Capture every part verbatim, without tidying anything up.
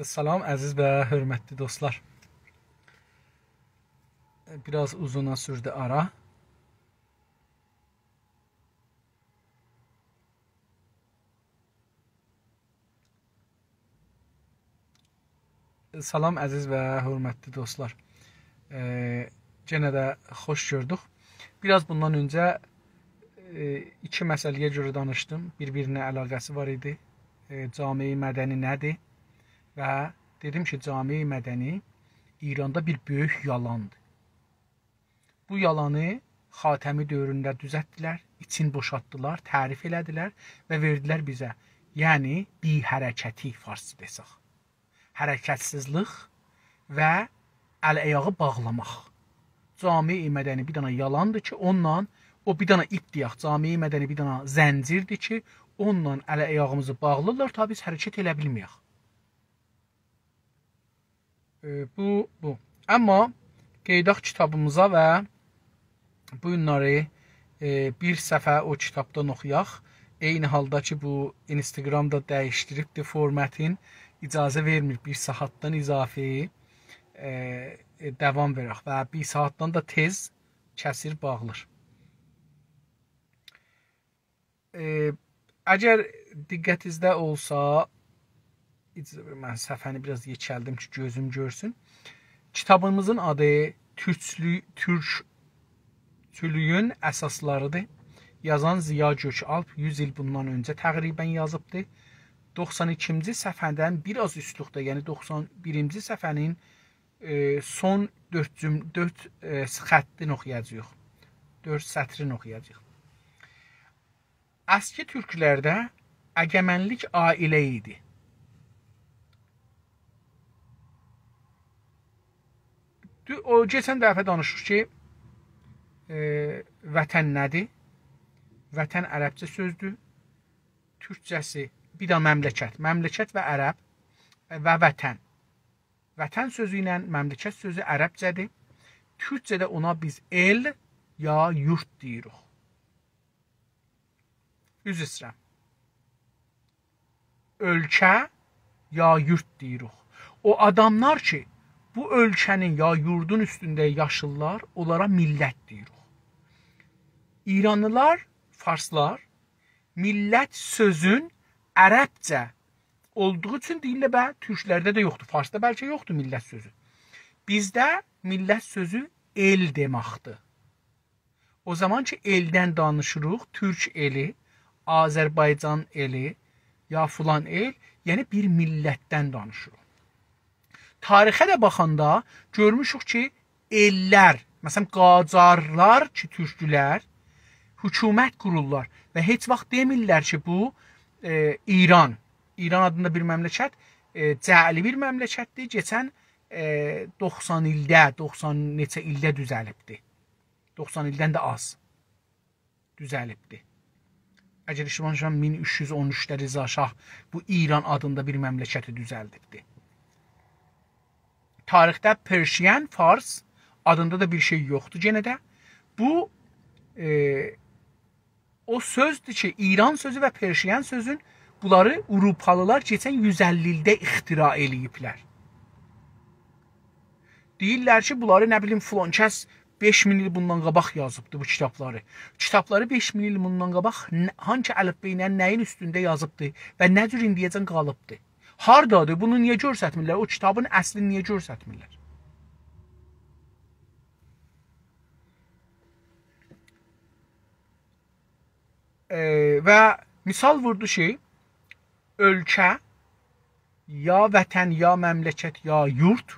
سلام، عزیز و حؤرمتلی دوستلار. بیر آز اوزونا سوردو آرا. سلام، عزیز و حؤرمتلی دوستلار. ائ، یئنه ده خوش گؤردوک. بیر آز بوندان اؤنجه، ائ، ایکی مسئله‌یه گؤره دانیشدیم. بیر-بیرینه علاقه‌سی وار ایدی. ائ، جامعه مدنی نه‌دیر؟ و دئدیم کی، جامعه مدنی ایراندا بیر بؤیوک یالاندیر. بو یالانی خاتمی دؤورونده دوزلتدیلر، ایچین بوشالتدیلار، تعریف ائله‌دیلر و وئردیلر بیزه. یعنی، بی‌حرکتی فارسجا دئسک. حرکتسیزلیک و ال-آیاغی باغلاماق. جامعه مدنی بیر دنه یالاندیر کی، اونونلا، او بیر دنه ایپ دئیک، جامعه مدنی بیر دنه زنجیردیر کی، اونونلا ال-آیاغیمیزی باغلیرلار، تا بیز حرکت ائله‌یه بیلمه‌یک. ائ، بو، بو. آمما قئییداق کیتابیمیزا و بونلاری، ائ، بیر صفحه او کیتابدان اوخویاق. عینی حالدا کی، بو اینستاگرام دا دییشدیریبدیر فورماتین، اجازه وئرمیر بیر ساعاتدان اضافی، ائ، ائ، داوام وئرک و بیر ساعاتدان دا تئز کسیر، باغلیر. ائ، اگر دقتینیزده اولسا، ایج-، من صفحه‌نی بیر آز یئکلدیم کی، گؤزوم گؤرسون. کیتابیمیزین آدی تورکچولو-، تورکچولویون اساسلاریدیر. یازان ضیا گؤک‌آلپ یوز ایل بوندان اؤنجه تقریباً یازیبدی. دوخسان ایکینجی صفحه‌دن بیر آز اوستلوکده، یعنی دوخسان بیرینجی صفحه‌نین، ائ، سون دؤرد جوم-، دؤرد، ائ، خطین اوخویاجاغیق. دؤرد سطرین اوخویاجاغیق. اسکی تورکلرده اگمنلیک عائله ایدی. دو-، او، کئچن دفعه دانیشدیق کی، ائ، وطن نه‌دیر؟ وطن عربجه سؤزدور. تورکجه‌سی، بیر ده مملکت. مملکت و عرب و وطن. وطن سؤزو ایله مملکت سؤزو عربجه‌دیر. تورکجه‌ده اونا بیز ائل یا یورد دئییریک. عذر ایسته‌ییرم. اؤلکه یا یورد دئییریک. او آداملار کی، بو اؤلکه‌نین یا یوردون اوستونده یاشیرلار، اونلارا میللت دئییریک. ایرانلیلار، فارسلار میللت سؤزون عربجه اولدوغو اوچون دئییرلر، به، تورکلرده ده یوخدور. فارسدا بلکه یوخدور میللت سؤزو. بیزده میللت سؤزو ائل دئمکدیر. او زامان کی، ائلدن دانیشیریق، تورک ائلی، آذربایجان ائلی، یا فلان ائل، یعنی بیر میللتدن دانیشیریق. تاریخه ده باخاندا گؤرموشوک کی، ائللر، مثلا، قاجارلار کی، تورکدولر، حکومت قورورلار و هئچ واخت دئمیرلر کی، بو، ائ، ایران، ایران آدیندا بیر مملکت، ائ، جعلی بیر مملکتدیر. کئچن، ائ، دوخسان ایلده، دوخسان نئچه ایلده دوزلیبدی. دوخسان ایلدن ده آز دوزلیبدی. اگر اشتباه اولماسام، مین اوچ یوز اون اوچده رضا شاه بو ایران آدیندا بیر مملکتی دوزلدیبدی. تاریخده پرشین، فارس آدیندا دا بیر شئی یوخدور یئنه ده. بو، ائ، او سؤزدور کی، ایران سؤزو و پرشین سؤزون بونلاری آوروپالیلار کئچن یوز اللی ایلده اختراع ائله‌ییبلر. دئییرلر کی، بونلاری، نه بیلیم، فلان کس بئش مین ایل بوندان قاباق یازیبدی بو کیتابلاری. کیتابلاری بئش مین ایل بوندان قاباق ن-، هانسی الفبا ایله نه‌یین اوستونده یازیبدی و نه جور ایندییه‌جن قالیبدی؟ هاردادیر؟ بونو نییه گؤرستمیرلر؟ او کیتابین اصلینی نییه گؤرستمیرلر؟ ائ، و مثال ووردو کی، اؤلکه، یا وطن، یا مملکت، یا یورد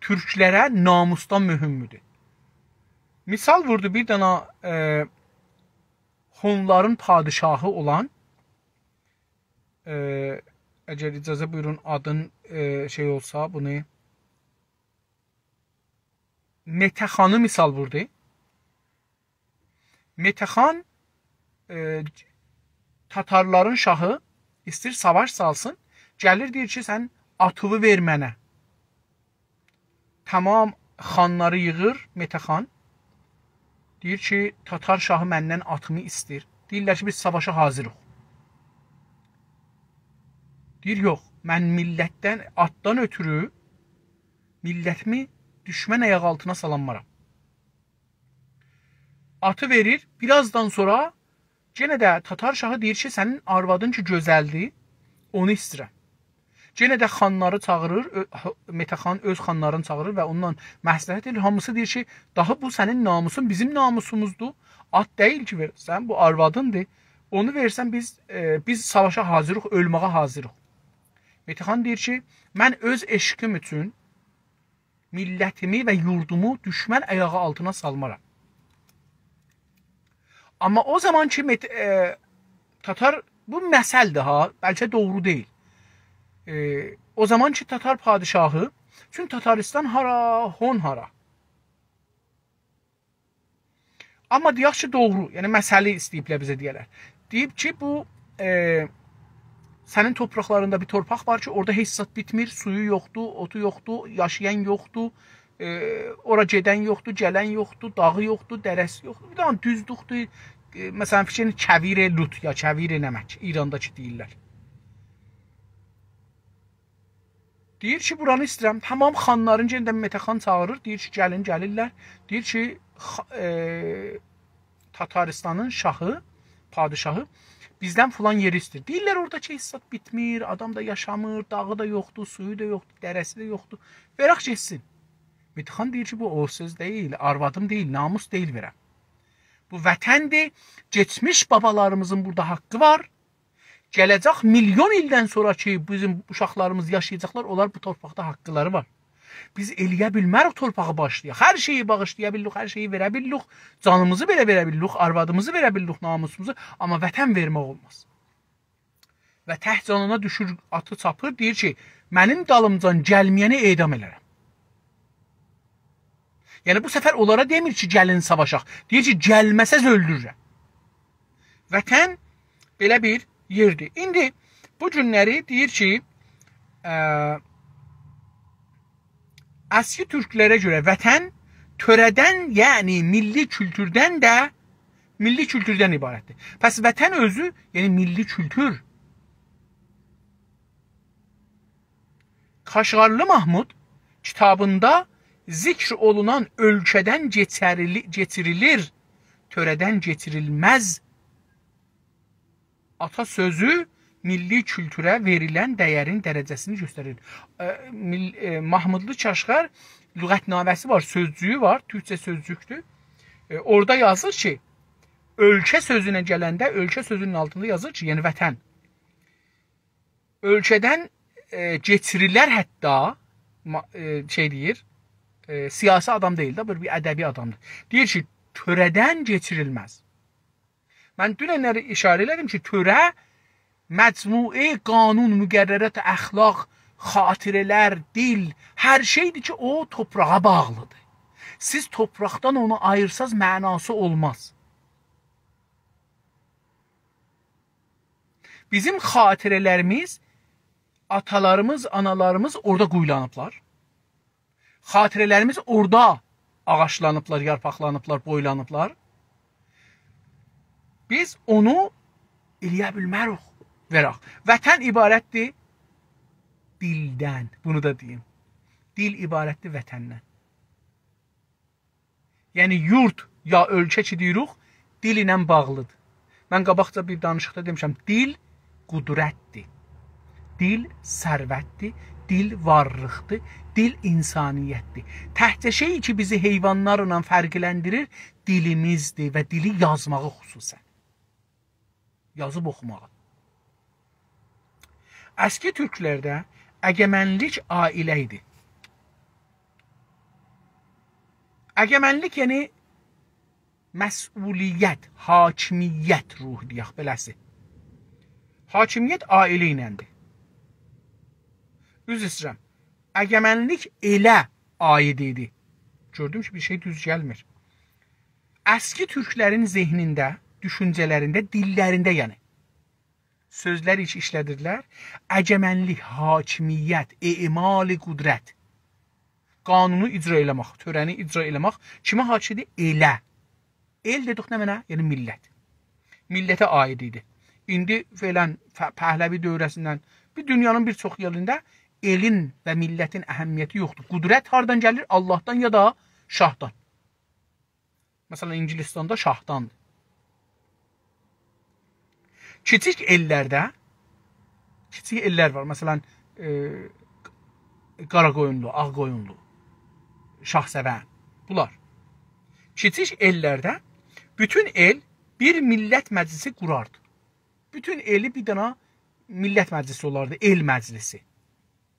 تورکلره ناموسدان مهمدور. مثال ووردو بیر دنه، ائ، هونلارین پادشاهی اولان، ائ، اگر اجازه بویورون، آدین، ائ، شئی اولسا، بونو مته‌خانی مثال ووردو. مته‌خان، ائ، تاتارلارین شاهی، ایسته‌ییر ساواش سالسین، گلیر دئییر کی، سن آتیوی وئر منه. تمام خانلاری ییغیر مته‌خان. دئییر کی، تاتار شاهی مندن آتیمی ایسته‌ییر. دئییرلر کی، بیز ساواشا حاضریق. دئییر: «یوخ، من میللتدن، آتدان اؤتورو میللتیمی دوشمن آیاغی آلتینا سالانمارام.» آتی وئریر، بیر آزدان سونرا یئنه ده تاتار شاهی دئییر کی: «سنین آروادین کی گؤزلدیر، اونو ایسته‌ییرم.» یئنه ده خانلاری چاغیریر، اؤ-، ه-، مهدی خان اؤز خانلارینی چاغیریر و اوننان مصلحت ائدیر. هامیسی دئییر کی: «داها بو سنین ناموسون، بیزیم ناموسوموزدور. آت دئییل کی وئره‌سن، بو آروادیندیر. اونو وئرسن بیز، ائ، بیز ساواشا حاضریق، اؤلمه‌یه حاضریق.» مهدی خان دئییر کی: «من اؤز عشقیم اوچون میللتیمی و یوردومو دوشمن آیاغی آلتینا سالمارام.» آمما او زامان کی مت-، ائ، تاتار، بو مثلدیر ها، بلکه دوغرو دئییل. ائ، او زامان کی تاتار پادشاهی، چون تاتاریستان هارا، هون هارا. آمما دئیک کی دوغرو، یعنی مثلی ایسته‌ییبلر بیزه دئیه‌لر. دئییب کی بو، ائ، سنین تورپاقلاریندا بیر تورپاق وار کی اورادا هئچ زاد بیتمیر، سویو یوخدور، اوتو یوخدور، یاشایان یوخدور، ائ، اورا گئدن یوخدور، گلن یوخدور، داغی یوخدور، دره‌سی یوخدور. بیر دنه دوزلوکدور، ائ، مثلا فیکر ائدین کویر لوط یا کویر نمک، ایراندا کی دئییرلر. دئییر کی بورانی ایسته‌ییرم. تمام خانلارین، یئنه ده مهدی خان چاغیریر، دئییر کی گلین، گلیرلر. دئییر کی خا-، ائ، تاتاریستانین شاهی، پادشاهی بیزدن فلان یئری ایسته‌ییر. دئییرلر اورادا کی هئچ زاد بیتمیر، آدام دا یاشامیر، داغی دا یوخدور، سویو دا یوخدور، دره‌سی ده یوخدور. وئرک گئتسین. مهدی خان دئییر کی بو او سؤز دئییل، آروادیم دئییل، ناموس دئییل وئرم. بو وطندیر، کئچمیش بابالاریمیزین بورادا حاققی وار. گله‌جک میلیون ایلدن سونرا کی بیزیم اوشاقلاریمیز یاشایاجاقلار، اونلار بو تورپاقدا حاقلاری وار. بیز ائله‌یه بیلمه‌ریک تورپاغی باغیشلایاق. هر شئیی باغیشلایا بیلیریک، هر شئیی وئره بیلیریک. جانیمیزی بئله وئره بیلیریک، آروادیمیزی وئره بیلیریک، ناموسوموزو. آمما وطن وئرمک اولماز. و تک جانینا دوشور، آتی چاپیر، دئییر کی منیم دالیمجان گلمه‌ینی اعدام ائلرم. یعنی بو سفر اونلارا دئمیر کی گلین ساواشاق. دئییر کی گلمه‌سز اؤلدوررم. وطن بئله بیر یئردیر. ایندی بو گونلری دئییر کی، ائ، اسکی تورکلره گؤره وطن تؤره‌دن، یعنی میللی کولتوردن ده، میللی کولتوردن عبارتدیر. پس وطن اؤزو، یعنی میللی کولتور. کاشغارلی محمود کیتابیندا ذکر اولونان اؤلکه‌دن کئچریلی-، کئچیریلیر، تؤره‌دن کئچیریلمز آتا سؤزو میللی کولتوره وئریلن دَیَرین درجه‌سینی گؤستریر. ائ، میل-، ائ، محمودلو کاشغار لغت‌نامه‌سی وار، سؤزجویو وار، تورکجه سؤزجوکدور. ائ، اورادا یازیر کی، اؤلکه سؤزونه گلنده، اؤلکه سؤزونون آلتیندا یازیر کی، یعنی وطن. اؤلکه‌دن، ائ، کئچیریلر حتی، ما-، ائ، شئی دئییر، ائ، سیاسی آدام دئییل ده، بیر، بیر ادبی آدامدیر. دئییر کی، تؤره‌دن کئچیریلمز. من دونن‌لری ایشاره ائله‌دیم کی، تؤره مجموعه‌ی قانون، مقررات، اخلاق، خاطره‌لر، دیل، هر شئیدیر کی، او تورپاغا باغلیدیر. سیز تورپاقدان اونو آییرساز، معناسی اولماز. بیزیم خاطره‌لریمیز، آتالاریمیز، آنالاریمیز اورادا قویولانیبلار. خاطره‌لریمیز اورادا آغاجلانیبلار، یارپاقلانیبلار، بویلانیبلار. بیز اونو ائله‌یه بیلمه‌ریک وئرک. وطن عبارتدیر دیلدن. بونو دا دئییم. دیل عبارتدیر وطندن. یعنی یورد یا اؤلکه کی دئییریک، دیل ایله باغلیدیر. من قاباقجا بیر دانیشیقدا دئمیشم، دیل قدرتدیر. دیل ثروتدیر، دیل وارلیقدیر، دیل انسانیتدیر. تکجه شئی کی بیزی حیوانلارلا فرقلندیریر، دیلیمیزدیر و دیلی یازماغی خصوصاً. یازیب اوخوماغی. اسکی تورکلرده اگمنلیک عائله ایدی. اگمنلیک، یعنی مسئولیت، حاکمیت روحو دئیک بئله‌سی. حاکمیت عائله ایلندیر. عذر ایسته‌ییرم. اگمنلیک ائله عاید ایدی. گؤردوم کی بیر شئی دوز گلمیر. اسکی تورکلرین ذهنینده، دوشونجه‌لرینده، دیللرینده، یعنی سؤزلر ایش-، ایشله‌دیرلر. اگمنلیک، حاکمیت، اعمال قدرت. قانونو اجرا ائله‌مک، تؤره‌نی اجرا ائله‌مک. کیمه حاکیمدیر؟ ائله. ائل دئدیک نه معنا؟ یعنی میللت. میللته عاید ایدی. ایندی فعلاً ف-، پهلوی دوره‌سیندن بیر دونیانین بیر چوخ یئرینده ائلین و میللتین اهمیتی یوخدور. قدرت هاردان گلیر؟ آللاهدان یا دا شاهدان. مثلاً، اینگیلیستاندا شاهداندیر. کیچیک ائللرده، کیچیک ائللر وار. مثلاً، ائ، قاراقویونلو، آغ‌قویونلو، شاهسئون، بونلار. کیچیک ائللرده بوتون ائل بیر میللت مجلیسی قوراردی. بوتون ائلی بیر دنه میللت مجلیسی اولاردی، ائل مجلیسی.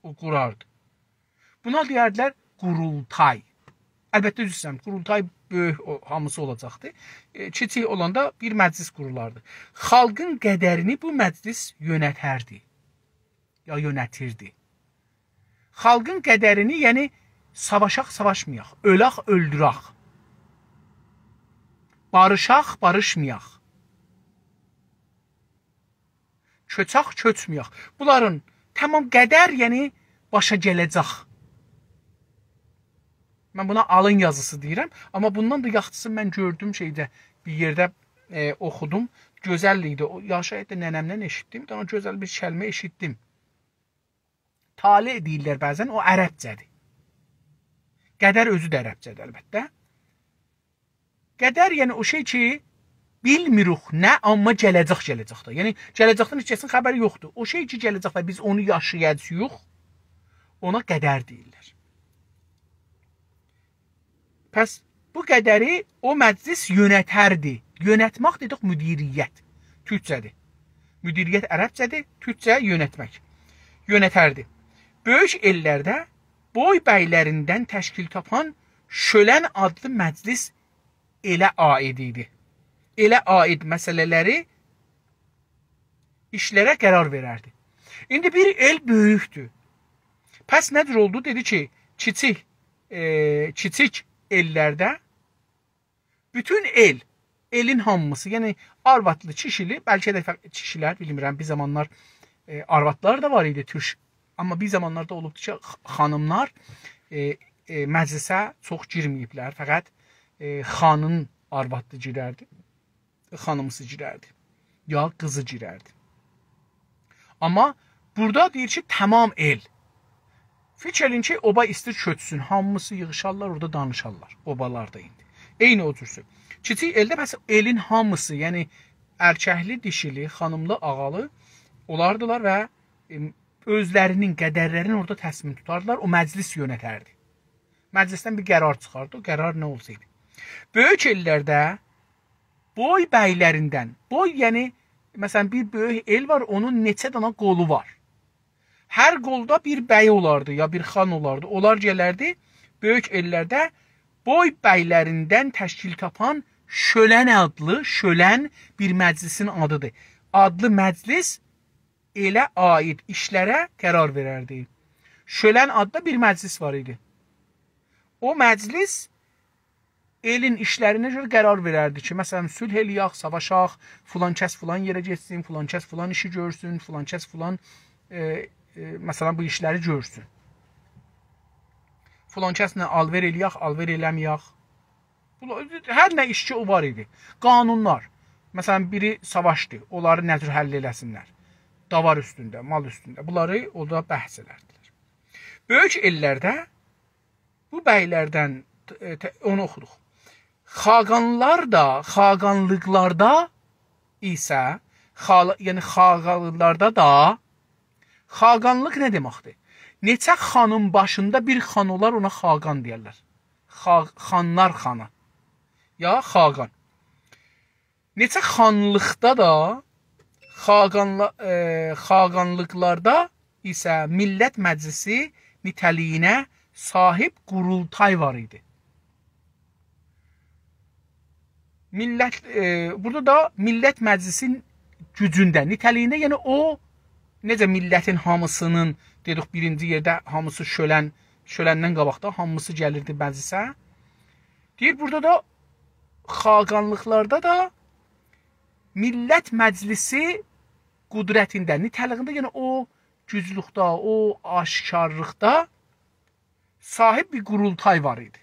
او قوراردی. بونا دئیردیلر قورولتای. البته، عذر ایسته‌ییرم، قورولتای بؤیوک، او، هامیسی اولاجاقدی. ائ، کیچیک اولاندا بیر مجلیس قورولاردی. خالقین قدرینی بو مجلیس یؤنتردی. یا یؤنتیردی. خالقین قدرینی، یعنی ساواشاق، ساواشمایاق، اؤلک، اؤلدورک، باریشاق، باریشمایاق، کؤچک، کؤچمه‌یک. بونلارین تمام قدر، یعنی باشا گله‌جک. من بونا آلین یازیسی دئییرم، آمما بوندان دا یاخشیسینی من گؤردوم شئیده، بیر یئرده، ائ، اوخودوم. گؤزل ایدی. او، یا شاید ده ننه‌مدن ائشیتدیم، بیر دنه گؤزل بیر کلمه ائشیتدیم. طالع دئییرلر بعضاً، او عربجه‌دیر. قدر اؤزو ده عربجه‌دیر البته. قدر، یعنی او شئی کی، بیلمیریک نه، آمما گله‌جک، گله‌جک ده. یعنی گله‌جکدن هئچ کسین خبری یوخدور. او شئی کی، گله‌جک و بیز اونو یاشایاجاغیق، اونا قدر دئییرلر. پس بو قدری او مجلیس یؤنتردی. یؤنتمک دئدیک، مدیریت. تورکجه‌دیر. مدیریت عربجه‌دیر، تورکجه یؤنتمک. یؤنتردی. بؤیوک ائللرده بوی بیلریندن تشکیل تاپان شؤلن آدلی مجلیس ائله عاید ایدی. ائله عاید مسئله‌لری، ایشلره قرار وئرردی. ایندی بیر ائل بؤیوکدور. پس نه جور اولدو؟ دئدی کی، کیچیک، ائ، کیچیک ائللرده بوتون ائل، ائلین هامیسی، یعنی آروادلی، کیشیلی، بلکه ده فق-، کیشیلر، بیلمیرم، بیر زامانلار، ائ، آروادلار دا وار ایدی تورک. آمما بیر زامانلاردا اولوبدور کی، خ-، خانیملار، ائ، ائ، مجلیسه چوخ گیرمه‌ییبلر. فقط، ائ، خانین آروادی گیرردی، خانیمیسی گیرردی. یا قیزی گیرردی. آمما بورادا دئییر کی، تمام ائل. فیکیر ائله‌یین کی، اوبا ایستیر کؤچسون. هامیسی ییغیشارلار، اورادا دانیشارلار. اوبالاردا ایندی. عینی او جورسو. کیچیک ائلده پس ائلین هامیسی، یعنی ارککلی، دیشیلی، خانیملی، آغالی اولاردیلار و، ائ، اؤزلرینین قدرلرینی اورادا تصمیم توتاردیلار. او مجلیس یؤنتردی. مجلیسدن بیر قرار چیخاردی. او قرار نه اولسایدی. بؤیوک ائللرده بوی بیلریندن، بوی، یعنی، مثلا، بیر بؤیوک ائل وار، اونون نئچه دانا قولو وار. هر قولدا بیر بی اولاردی، یا بیر خان اولاردی. اونلار گلردی، بؤیوک ائللرده بوی بیلریندن تشکیل تاپان شؤلن آدلی، شؤلن بیر مجلیسین آدیدیر. آدلی مجلیس ائله عاید ایشلره قرار وئرردی. شؤلن آددا بیر مجلیس وار ایدی. او مجلیس ائلین ایشلرینه گؤره قرار وئرردی کی، مثلا، صلح ائله‌یک، ساواشاق، فلان کس فلان یئره گئتسین، فلان کس فلان ایشی گؤرسون، فلان کس فلان، ائ، ائ، مثلا، بو ایشلری گؤرسون. فلان کسله آلوئر ائله‌یک، آلوئر ائله‌مه‌یک. بونلار، هر نه ایش کی، او وار ایدی. قانونلار. مثلا، بیری ساواشدی، اونلاری نه جور حل ائله‌سینلر. داوار اوستونده، مال اوستونده. بونلاری اورادا بحث ائدردیلر. بؤیوک ائللرده بو بیلردن، ائ، ته-، اونو اوخودوق. خاقانلار دا، خاقانلیقلاردا ایسه، خال-، یعنی خاقانلیقلاردا دا، خاقانلیق نه دئمکدیر؟ نئچه خانین باشیندا بیر خان اولار، اونا خاقان دئیرلر. خا-، خانلار خانی. یا خاقان. نئچه خانلیقدا دا، خاقانلا-، ائ، خاقانلیقلاردا ایسه میللت مجلیسی نیته‌لیگینه صاحیب قورولتای وار ایدی. میللت، ائ، بورادا دا میللت مجلیسین گوجونده، نیته‌لیگینده، یعنی او، نئجه میللتین هامیسینین، دئدیک، بیرینجی یئرده هامیسی شؤلن، شؤلندن قاباقدا هامیسی گلیردی مجلیسه. دئییر، بورادا دا خاقانلیقلاردا دا میللت مجلیسی قدرتینده، نیته‌لیگینده، یعنی او گوجلوکده، او آشکارلیقدا صاحیب بیر قورولتای وار ایدی.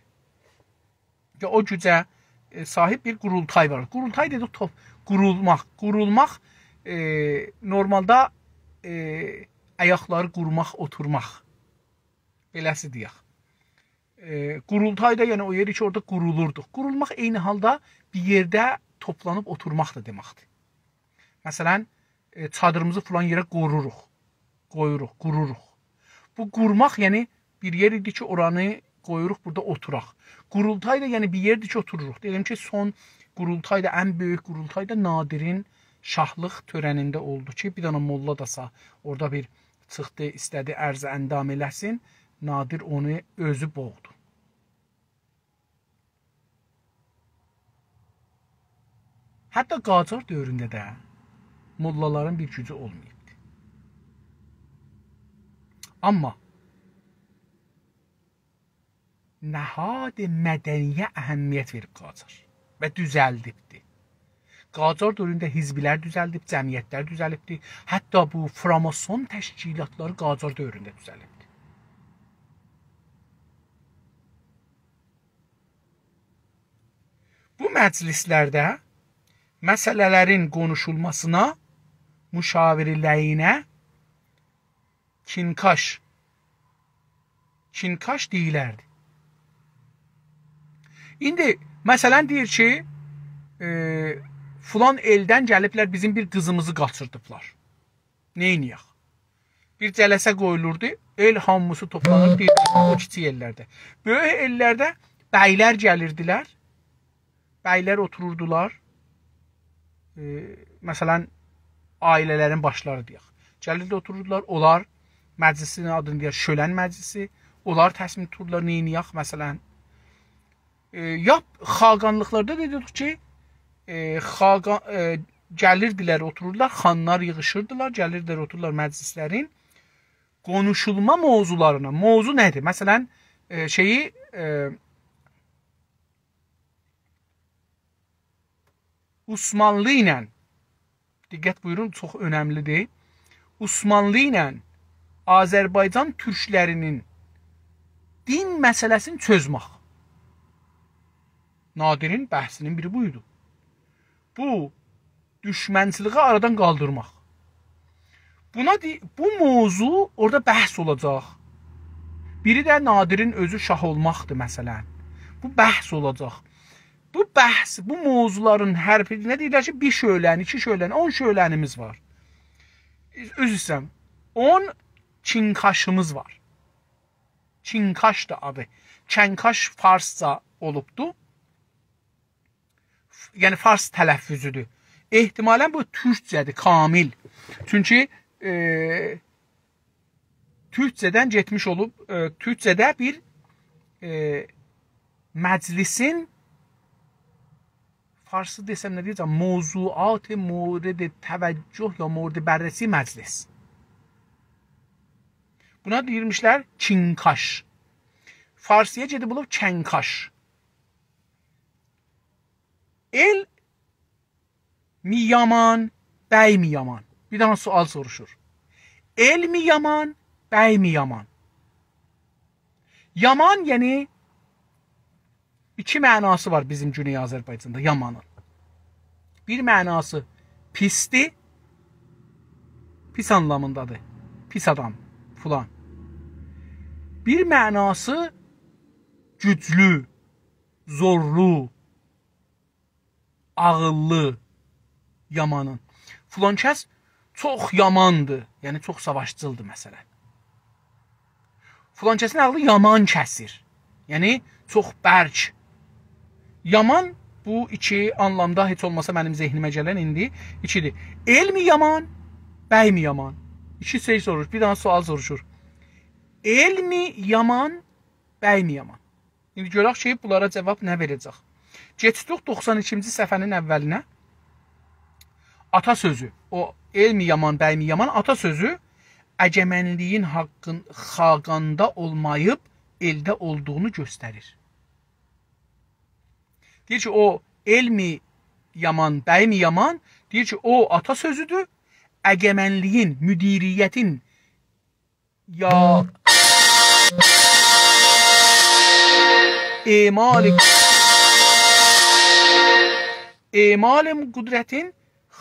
یا او گوجه، ائ، صاحیب بیر قورولتای وار. قورولتای دئدیک، توپ-، قورولماق. قورولماق، ائ، نورمالدا، ائ، آیاقلاری قورماق، اوتورماق. بئله‌سی دئیک. ائ، قورولتای دا، یعنی او یئر کی، اورادا قورولوردوق. قورولماق عینی حالدا بیر یئرده توپلانیب اوتورماق دا دئمکدیر. مثلا، ائ، چادیریمیزی فلان یئره قوروروق، قویوروق، قوروروق. بو قورماق، یعنی بیر یئر ایدی کی، اورانی قویوروق، بورادا اوتوراق. قورولتای دا، یعنی بیر یئردیر کی، اوتوروروق. دئییرم کی، سون قورولتای دا، ان بؤیوک قورولتای دا نادرین شاهلیق تؤرنینده اولدو کی، بیر دنه موللا دا سا-، اورادا بیر چیخدی، ایسته‌دی عرض اندام ائله‌سین. نادر اونو اؤزو بوغدو. حتی قاجار دؤورونده ده موللالارین بیر گوجو اولماییبدی. آمما نهاد مدنی‌یه اهمیت وئریب قاجار و دوزلدیبدی. قاجار دؤورونده حزبلر دوزلدیب، جمعیتلر دوزلیبدی. حتی بو فراماسون تشکیلاتلاری قاجار دؤورونده دوزلیبدی. بو مجلسلرده مسئله‌لرین قونوشولماسینا، مشاوره‌لرینه کینکاش، کینکاش دئییلردی. ایندی، مثلا، دئییر کی، ائ، فلان ائلدن گلیبلر، بیزیم بیر قیزیمیزی قاچیردیبلار. نئینیه‌ک؟ بیر جلسه قویولوردو، ائل هامیسی توپلانیردی، او کیچیک ائللرده. بؤیوک ائللرده بیلر گلیردیلر، بیلر اوتوروردولار. ائ، مثلا، عائله‌لرین باشلاری دئیک. گلیردی، اوتوروردولار، اونلار مجلسین آدینی دئیر، شؤلن مجلسی. اونلار تصمیم توتوردولار، نئینیه‌ک، مثلا. ائ، یا خاقانلیقلاردا دئدیک کی، ائ، خاقان، ائ، گلیردیلر، اوتوروردولار، خانلار ییغیشیردیلار، گلیردیلر، اوتوروردولار مجلسلرین قونوشولما موضوعلارینا. موضوع نه‌دیر؟ مثلا، ائ، شئیی، ائ، عثمانلی ایله، دقت بویورون، چوخ اؤنملی‌دیر. عثمانلی ایله آذربایجان تورکلرینین دین مسئله‌سینی چؤزمک. نادرین بحثینین بیری بویدو. بو دوشمنچیلیگی آرادان قالدیرماق. بونا دئ-، بو موضوع اورادا بحث اولاجاق. بیری ده نادرین اؤزو شاه اولماقدیر، مثلا. بو بحث اولاجاق. بو بحث، بو موضوعلارین هر بیرینه دئییرلر کی، بیر شؤله‌نی، ایکی شؤله‌نی، اون شؤله‌نیمیز وار. عذر ایسته‌ییرم، اون کینکاشیمیز وار. کینکاش دا آدی. کنکاش فارسجا اولوبدو. یعنی فارس تلفظودور. احتمالا بو تورکجه‌دیر، کامل. چونکی، ائ، تورکجه‌دن گئتمیش اولوب، ائ، تورکجه‌ده بیر، ائ، مجلسین، فارسی دئسم نه دئیه‌جم، موضوعات مورد توجه یا مورد بررسی مجلس. بونا دئییرمیشلر کینکاش. فارسی‌یا گئدیب اولوب کنکاش. ائل می یامان، بی می یامان؟ بیر دنه سؤال سوروشور. ائل می یامان، بی می یامان؟ یامان، یعنی ایکی معناسی وار بیزیم گونئی آذربایجاندا یامانین. بیر معناسی پیسدیر، پیس آنلامیندادیر. پیس آدام، فلان. بیر معناسی گوجلو، زورلو، عاغیللی یامانین. فلان کس چوخ یاماندیر، یعنی چوخ ساواشچیلدیر، مثلا. فلان کسین عاغلی یامان کسیر، یعنی چوخ برک. یامان، بو ایکی آنلامدا هئچ اولماسا منیم ذهنیمه گلن ایندی ایکی‌دیر. ائل می یامان، بی می یامان؟ ایکی شئی سوروشور، بیر دنه سؤال سوروشور. ائل می یامان، بی می یامان؟ ایندی گؤرک کی، بونلارا جاواب نه وئره‌جک. کئچدیک دوخسان ایکینجی صفحه‌نین اوّلینه. آتا سؤزو، او ائل می یامان، بی می یامان، آتا سؤزو اگه‌منلیگین حاققین خاقاندا اولماییب، ائلده اولدوغونو گؤستریر. دئییر کی، او ائل می یامان، بی می یامان، دئییر کی، او آتا سؤزودور، اگه‌منلیگین، مدیریتین یا اعمال، اعمال قدرتین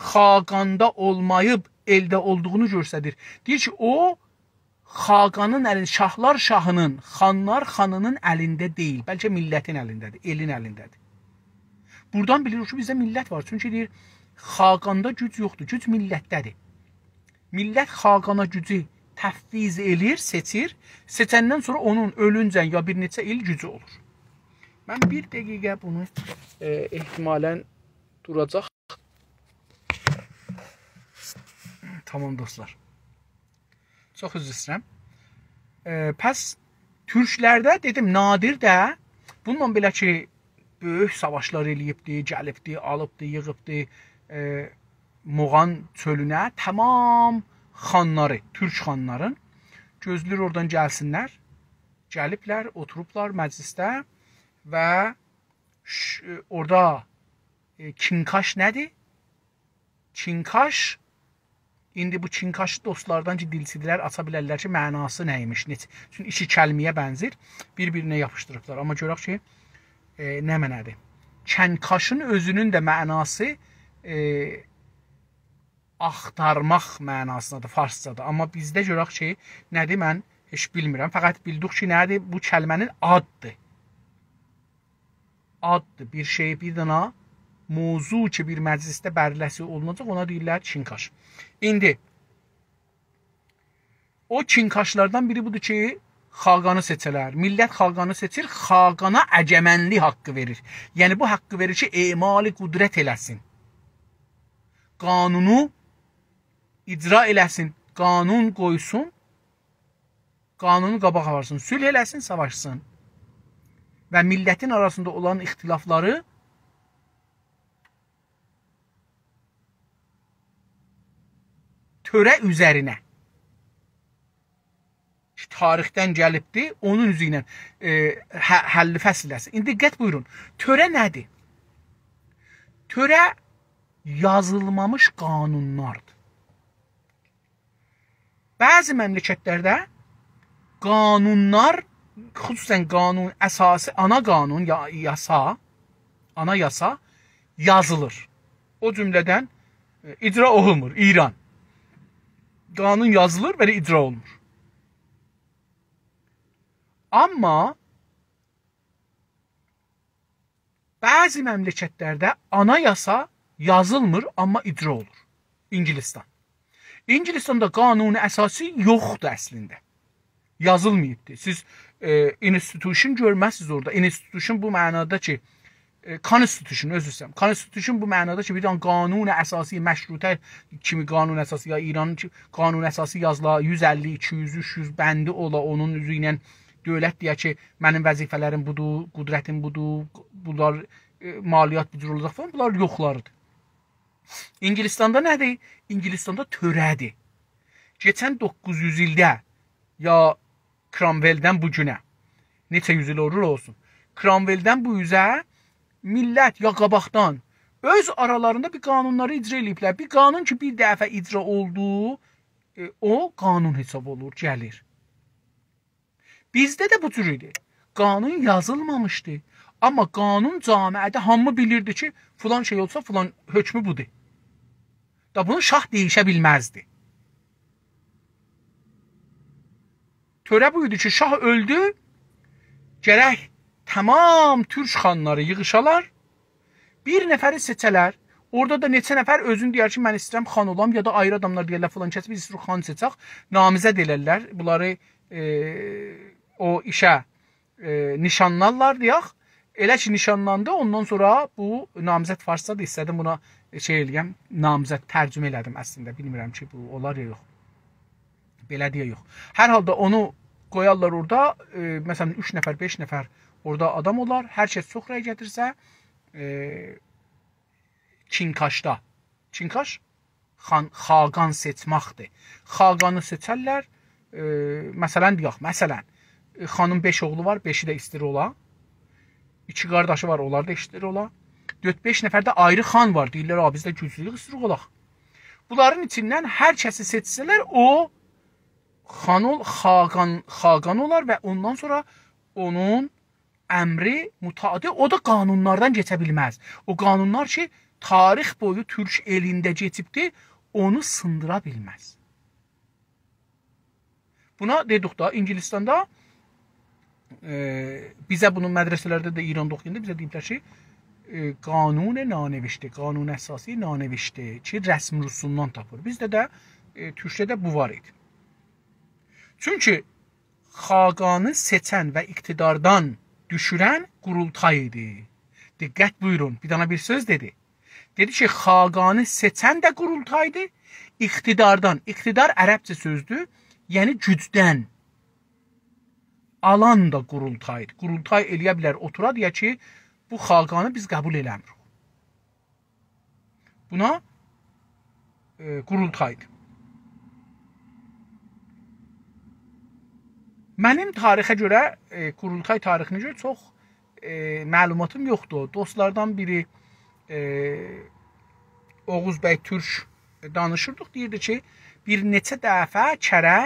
خاقاندا اولماییب، ائلده اولدوغونو گؤستریر. دئییر کی، او خاقانین الین، شاهلار شاهینین، خانلار خانینین الینده دئییل، بلکه میللتین الینده‌دیر، ائلین الینده‌دیر. بورادان بیلیریک کی، بیزده میللت وار. چونکی دئییر، خاقاندا گوج یوخدور، گوج میللتده‌دیر. میللت خاقانا گوجو تفویض ائلیر، سئچیر. سئچندن سونرا اونون اؤلونجن یا بیر نئچه ایل گوجو اولور. من بیر دقیقه بونو، ائ، احتمالاً دوراجاق. تامام دوستلار. چوخ عذر ایسته‌ییرم. ائ، پس تورکلرده دئدیم، نادر ده بونونلا بئله کی، بؤیوک ساواشلار ائله‌ییبدی، گلیبدی، آلیبدی، ییغیبدی، ائ، موغان چؤلونه تامام خانلاری، تورک خانلارین گؤزله‌ییر اورادان گلسینلر. گلیبلر، اوتوروبلار مجلسده و ش-، اورادا، ائ، کینکاش نه‌دیر؟ کینکاش، ایندی بو کینکاش دوستلاردان کی، دیلچیدیرلر، آچا بیلرلر کی، معناسی نه ایمیش، نئچه. چونکی ایکی کلمه‌یه بنزیر، بیر-بیرینه یاپیشدیریبلار. آمما گؤرک کی، ائ، نه معنادیر. کنکاشین اؤزونون ده معناسی، ائ، آختارماق معناسیندادیر، فارسجادا. آمما بیزده گؤرک کی، نه‌دیر، من هئچ بیلمیرم. فقط بیلدیک کی، نه‌دیر؟ بو کلمه‌نین آددیر. آددیر، بیر شئی، بیر دنه موضوع کی، بیر مجلسده بررسی اولوناجاق، اونا دئییرلر کینکاش. ایندی او کینکاشلاردان بیری بودور کی، خاقانی سئچه‌لر. میللت خاقانی سئچیر، خاقانا اگمنلیک حاققی وئریر. یعنی، بو حاققی وئریر کی، اعمال قدرت ائله‌سین. قانونو اجرا ائله‌سین، قانون قویسون، قانونو قاباق آپارسین، صلح ائله‌سین، ساواشسین. و میللتین آراسیندا اولان اختلافلاری تؤره اوزرینه کی، تاریخدن گلیبدی، اونون اوزو ایله، ائ، ح-، حل فصل ائله‌سین. ایندی دقت بویورون. تؤره نه‌دیر؟ تؤره یازیلمامیش قانونلاردیر. بعضی مملکتلرده قانونلار، خصوصاً قانون اساسی، آنا قانون، یا-، یاسا، آنا یاسا یازیلیر. او جمله‌دن، ائ، اجرا اولونمور، ایران. قانون یازیلیر، بلی، اجرا اولونمور. آمما بعضی مملکتلرده آنا یاسا یازیلمیر، آمما اجرا اولور. انگلستان. انگلستاندا قانون اساسی یوخدور اصلینده. یازیلماییبدیر. سیز، ائ، institution گؤرمزسینیز اورادا. Institution بو معنادا کی، ائ، constitution، عذر ایسته‌ییرم. Constitution بو معنادا کی، بیر دنه قانون اساسی، مشروطه کیمی قانون اساسی، یا ایرانین کی، قانون اساسی یازیلا، یوز اللی، ایکی یوز، اوچ یوز بندی اولا، اونون اوزو ایله دؤولت دئیه کی، منیم وظیفه‌لریم بودور، قدرتیم بودور، بونلار، ائ، مالیات بو جور اولاجاق فلان، بونلار یوخلاریدیر. انگلستاندا نه‌دیر؟ انگلستاندا تؤره‌دیر. کئچن دوققوز یوز ایلده، یا کرامولدن بو گونه، نئچه یوز ایل اولور اولسون، کرامولدن بو اوزه میللت یا قاباقدان اؤز آرالاریندا بیر قانونلاری اجرا ائله‌ییبلر. بیر قانون کی، بیر دفعه اجرا اولدو، ائ، او قانون حساب اولور، گلیر. بیزده ده بو جور ایدی. قانون یازیلمامیشدی. آمما قانون جامعه‌ده هامی بیلیردی کی، فلان شئی اولسا، فلان حکمو بودور. دا بونو شاه دییشه بیلمزدی. تؤره بو ایدی کی، شاه اؤلدو، گرک تمام تورک خانلاری ییغیشالار، بیر نفری سئچه‌لر، اورادا دا نئچه نفر اؤزون دئیر کی، من ایسته‌ییرم خان اولام، یا دا آیری آداملار دئیرلر، فلان کس، بیز ایسته‌ییریک خان سئچک، نامزد ائلرلر، بونلاری، ائ، او ایشه، ائ، نیشانلارلار دئیک. ائله کی، نیشانلاندی، اوندان سونرا بو نامزد، فارسجادیر، ایسته‌دیم بونا شئی ائله‌یم، نامزد ترجمه ائله‌دیم اصلینده، بیلمیرم کی، بو اولار یا یوخ. بئله دئیه یوخ. هر حالدا اونو قویارلار اورادا، ائ، مثلا، اوچ نفر، بئش نفر اورادا آدام اولار. هر کس چوخ رأی گتیرسه، ائ، کینکاشدا. کینکاش خان-، خاقان سئچمکدیر. خاقانی سئچرلر، ائ، مثلا، دئیک، مثلا، ائ، خانین بئش اوغلو وار، بئشی ده ایسته‌ییر اولا. ایکی قارداشی وار، اونلار دا ایسته‌ییر اولا. دؤرد-بئش نفر ده آیری خان وار، دئییرلر، «آ، بیز ده گوجلویوک، ایسته‌ییریک اولاق.» بونلارین ایچیندن هر کسی سئچسه‌لر، او خان اول-، خاقان، خاقان اولار و اوندان سونرا اونون امری مطاعدیر. او دا قانونلاردان کئچه بیلمز. او قانونلار کی، تاریخ بویو تورک ائلینده کئچیبدی، اونو سیندیرا بیلمز. بونا دئدیک دا، اینگیلیستاندا، ائ، بیزه بونو مدرسه‌لرده ده ایراندا اوخویاندا بیزه دئییبلر کی، ائ، قانون نانوشته، قانون اساسی نانوشته کی، رسم رسومدان تاپیر. بیزده ده، ائ، تورکده ده بو وار ایدی. چونکی خاقانی سئچن و اقتداردان دوشورن قورولتای ایدی. دقت بویورون، بیر دنه بیر سؤز دئدی. دئدی کی، خاقانی سئچن ده قورولتایدی، اقتداردان، اقتدار عربجه سؤزدور، یعنی گوجدن آلان دا قورولتایدی. قورولتای ائلیه بیلر، اوتورا دئیه کی، بو خاقانی بیز قبول ائله‌میریک. بونا، ائ، قورولتایدی. منیم تاریخه گؤره، ائ، قورولتای تاریخینه گؤره چوخ، ائ، معلوماتیم یوخدور. دوستلاردان بیری، ائ، اوغوز بی تورک دانیشیردیق، دئییردی کی، بیر نئچه دفعه کره،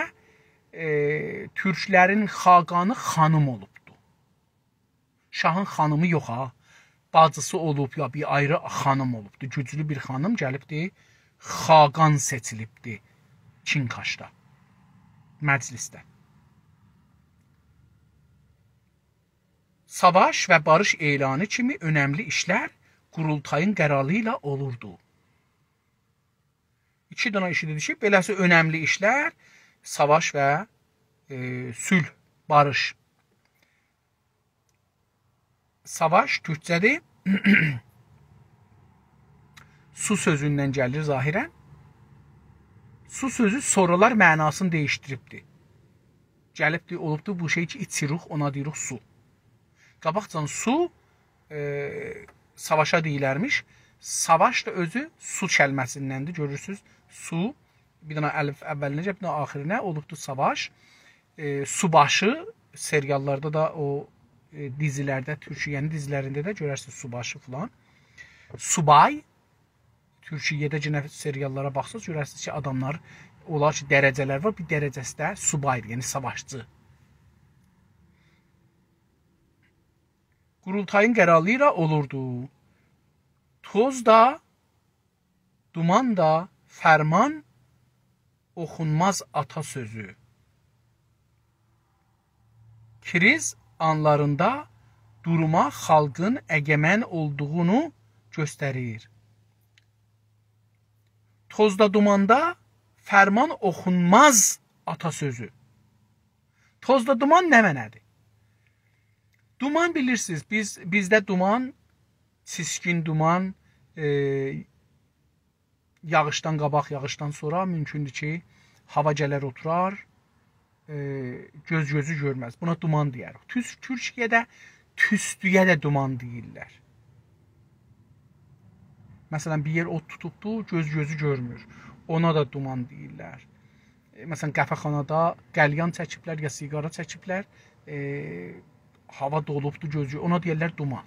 ائ، تورکلرین خاقانی خانیم اولوبدو. شاهین خانیمی یوخ ها. باجیسی اولوب، یا بیر آیری خانیم اولوبدو. گوجلو بیر خانیم گلیبدی، خاقان سئچیلیبدی چینکاشدا، مجلیسده. ساواش و باریش اعلانی کیمی اؤنملی ایشلر قورولتایین قراری ایله اولوردو. ایکی دنه ایشی دئدی کی، بئله‌سی اؤنملی ایشلر، ساواش و، ائ، صلح، باریش. ساواش تورکجه‌دیر. سو سؤزوندن گلیر ظاهراً. سو سؤزو سونرالار معناسینی دییشدیریبدی. گلیبدی، اولوبدو بو شئی کی، ایچیریک، اونا دئییریک سو. قاباقجان سو، ائ، ساواشا دئییلرمیش. ساواش دا اؤزو سو کلمه‌سیندندیر. گؤرورسونوز، سو، بیر دنه الف اوّلینه، بیر دنه آخیرینه، اولوبدو ساواش. ائ، سوباشی سریاللاردا دا، او، ائ، دیزیلرده، تورکیه‌نین دیزیلرینده ده گؤررسینیز سوباشی فلان. سوبای، تورکیه‌ده یئنه سریاللارا باخساز، گؤررسینیز کی، آداملار، اولار کی، درجه‌لر وار، بیر درجه‌سی ده سوبایدیر، یعنی ساواشچی. قورولتایین قراری ایله اولوردو. توز دا، دومان دا، فرمان اوخونماز آتا سؤزو. کریز آنلاریندا دوروما خالقین اگه‌من اولدوغونو گؤستریر. توزدا، دوماندا فرمان اوخونماز آتا سؤزو. توزدا دومان نمنه‌دیر؟ دومان بیلیرسینیز، بیز، بیزده دومان، چیسکین دومان، ائ، یاغیشدان قاباق، یاغیشدان سونرا مومکوندور کی، هاوا گلر اوتورار، ائ، گؤز گؤزو گؤرمز. بونا دومان دئیه‌ریک. توس-، تورکیه‌ده توستویه ده دومان دئییرلر. مثلا، بیر یئر اود توتوبدو، گؤز گؤزو گؤرمور. اونا دا دومان دئییرلر. ائ، مثلا، قهوه‌خانادا قلیان چکیبلر یا سیگارا چکیبلر، ائ، هاوا دولوبدو، گؤز گؤ-، اونا دئییرلر دومان.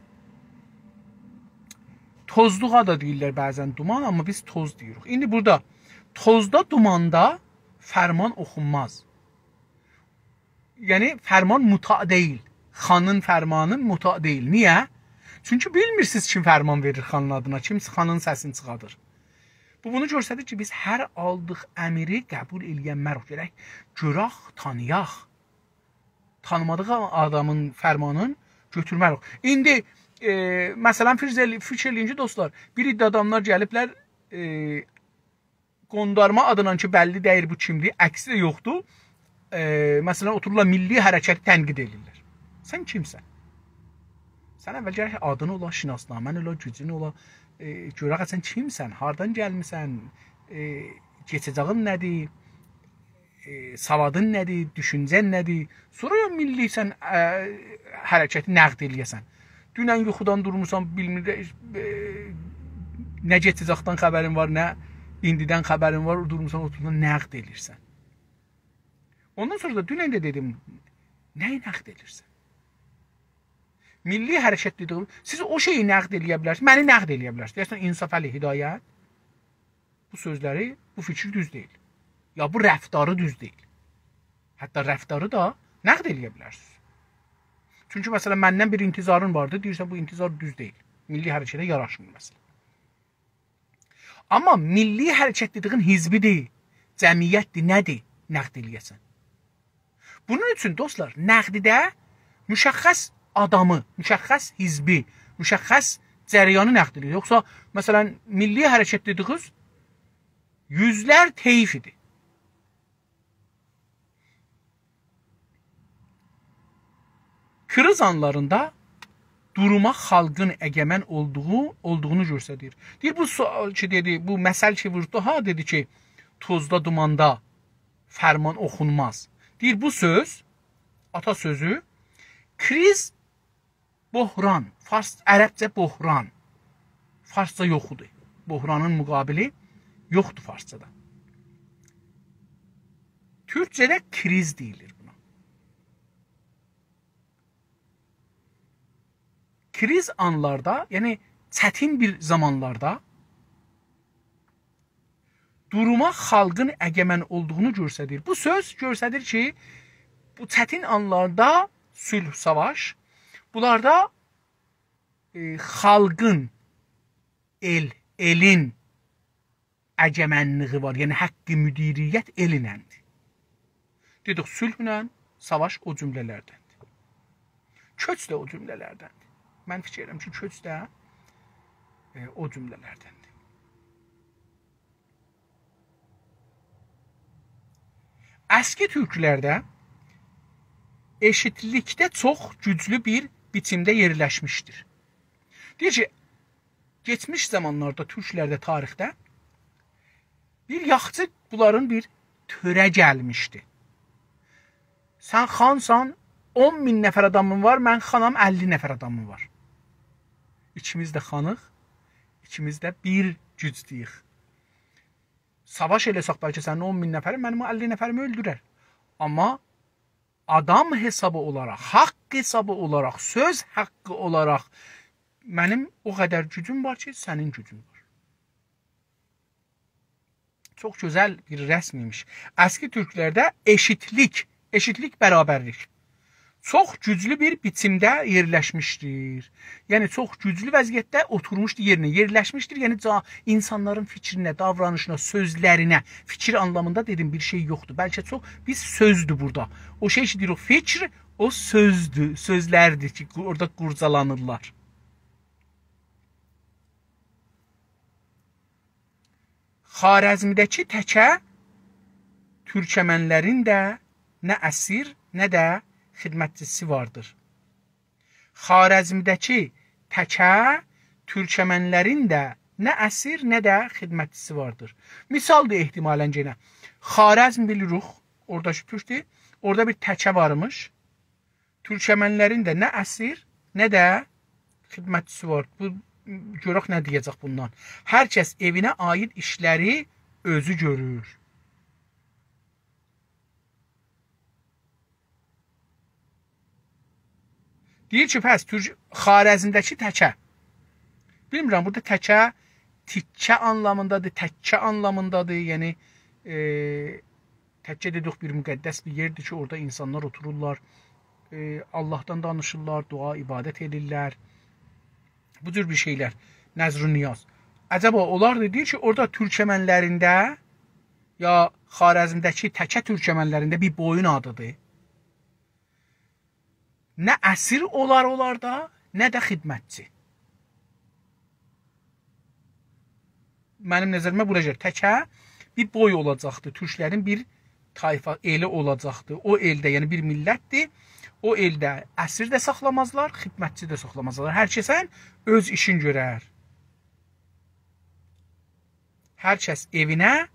توزلوغا دا دئییرلر بعضا دومان، آمما بیز توز دئییریک. ایندی بورادا توزدا، دوماندا فرمان اوخونماز. یعنی، فرمان مطاع دئییل. خانین فرمانی مطاع دئییل. نییه؟ چونکی بیلمیرسینیز کیم فرمان وئریر خانین آدینا، کیم خانین سسینی چیخادیر. بو بونو گؤستریر کی، بیز هر آلدیق امری قبول ائلیه‌نمریک. گرک گؤرک، تانییاق. تانیمادیق آدامین فرمانین گؤتورمریک. ایندی، ائ، مثلا، فیکیر ائلی-، فیکیر ائله‌یین کی، دوستلار، بیر عده آداملار گلیبلر، ائ، قوندارما آدینا کی، بللی دئییل بو کیمدیر، عکسی ده یوخدور. ائ، مثلا، اوتورورلار میللی حرکتی تنقید ائدیرلر. سن کیمسن؟ سن اول گرک آدین اولا، شناسنامه‌ن اولا، گوجون اولا. ائ، گؤرک سن کیمسن، هاردان گلمیسن، ائ، کئچه‌جه‌یین نه‌دیر، ائ، سوادین نه‌دیر، دوشونجه‌ن نه‌دیر. سونرا یا میللی سن، ائ، حرکتی نقد ائلیه‌سن. دونن یوخودان دورموسان، بیلمیر، ائ، نه کئچه‌جکدن خبرین وار، نه ایندیدن خبرین وار، دورموسان اوتوروب نقد ائلییرسن. اوندان سونرا دا دونن ده دئدیم، نه‌یی نقد ائلییرسن؟ میللی حرکت دئدیییم، سیز او شئیی نقد ائلیه بیلرسینیز، منی نقد ائلیه بیلرسینیز. دئیه‌سن، انصافعلی هدایت بو سؤزلری، بو فیکیر دوز دئییل. یا بو رفتاری دوز دئییل. حتی رفتاری دا نقد ائلیه بیلرسینیز. چونکی، مثلا، مندن بیر انتظارین واردی، دئییرسن، بو انتظار دوز دئییل. میللی حرکته یاراشمیر، مثلا. آمما میللی حرکت دئدیگین حزبی‌دیر، جمعیت‌دیر، نه‌دیر، نقد ائله‌یه‌سن. بونون اوچون، دوستلار، نقدده مشخص آدامی، مشخص حزبی، مشخص جریانی نقد ائدیر. یوخسا، مثلا، میللی حرکت دئدیگینیز یوزلر طیف ایدی. کریز آنلاریندا دوروما خالقین اگه‌من اولدوغو، اولدوغونو گؤستریر. دئییر، بو سؤ-، کی دئدی، بو مثل کی ووردو ها، دئدی کی، توزدا، دوماندا فرمان اوخونماز. دئییر، بو سؤز، آتا سؤزو، کریز بحران، فارس، عربجه بحران. فارسجا یوخدور. بحرانین مقابلی یوخدور فارسجادا. تورکجه‌ده کریز دئییلیر بونا. کریز آنلاردا، یعنی چتین بیر زامانلاردا دوروما خالقین اگه‌من اولدوغونو گؤستریر. بو سؤز گؤستریر کی، بو چتین آنلاردا صلح، ساواش، بونلاردا، ائ، خالقین، ائل، ائلین اگه‌منلیگی وار. یعنی حق مدیریت ائلینندیر. دئدیک، صلحله ساواش او جمله‌لردندیر. کؤچ ده او جمله‌لردندیر. من فیکیر ائدیرم کی، کؤچ ده، ائ، او جمله‌لردندیر. اسکی تورکلرده ائشیتلیکده چوخ گوجلو بیر بیچیمده یئرلشمیشدیر. دئییر کی، کئچمیش زامانلاردا تورکلرده، تاریخده بیر یاخچی بونلارین بیر تؤره گلمیشدی. سن خانسان، اون مین نفر آدامین وار، من خانام، اللی نفر آدامین وار. ایکیمیز ده خانیق، ایکیمیز ده بیر گوجده‌ییک. ساواش ائله‌سک، بلکه سنین اون مین نفرین، منیم او اللی نفریمی اؤلدورر. آمما آدام حسابی اولاراق، حق حسابی اولاراق، سؤز حقی اولاراق منیم او قدر گوجوم وار کی، سنین گوجون وار. چوخ گؤزل بیر رسم ایمیش. اسکی تورکلرده ائشیتلیک، ائشیتلیک، برابرلیک چوخ گوجلو بیر بیچیمده یئرلشمیشدیر. یعنی، چوخ گوجلو وضعیتده اوتورموشدو یئرینه، یئرلشمیشدیر. یعنی، جا-، اینسانلارین فیکرینه، داورانیشینا، سؤزلرینه، فیکیر آنلامیندا دئدیم، بیر شئی یوخدور. بلکه چوخ، بیز سؤزدور بورادا. او شئی کی دئییر، او فیکر، او سؤزدور، سؤزلردیر کی، قو-، اورادا قورجالانیرلار. خوارزمده‌کی تکه تورکمنلرین ده نه اسیر، نه ده خدمتچیسی واردیر. خوارزمده‌کی تکه تورکمنلرین ده نه اسیر، نه ده خدمتچیسی واردیر. مثالدیر احتمالاً یئنه. خوارزم بیلیریک، اورادا کی تورکدور. اورادا بیر تکه وارمیش. تورکمنلرین ده نه اسیر، نه ده خدمتچیسی وار. بو، گؤرک نه دئیه‌جک بوندان. هر کس ائوینه عایید ایشلری اؤزو گؤرور. دئییر کی، پس تورک-، خوارزمده‌کی تکه. بیلمیرم، بورادا تکه، تیکه آنلامیندادیر، تکه آنلامیندادیر. یعنی، ائ، تکه دئدیک، بیر مقدس بیر یئردیر کی، اورادا اینسانلار اوتورورلار، ائ، آللاهدان دانیشیرلار، دعا، عبادت ائدیرلر. بو جور بیر شئیلر، نذر و نیاز. عجبا اولاردی، دئییر کی، اورادا تورکمنلرینده، یا خوارزمده‌کی تکه تورکمنلرینده بیر بویون آدیدیر. نه اسیر اولار اولاردا، نه ده خدمتچی. منیم نظریمه بورا گلیر. تکه بیر بوی اولاجاقدی. تورکلرین بیر طایفا ائلی اولاجاقدی. او ائلده، یعنی بیر میللتدیر. او ائلده اسیر ده ساخلامازلار، خدمتچی ده ساخلامازلار. هر کسن اؤز ایشین گؤرر. هر کس ائوینه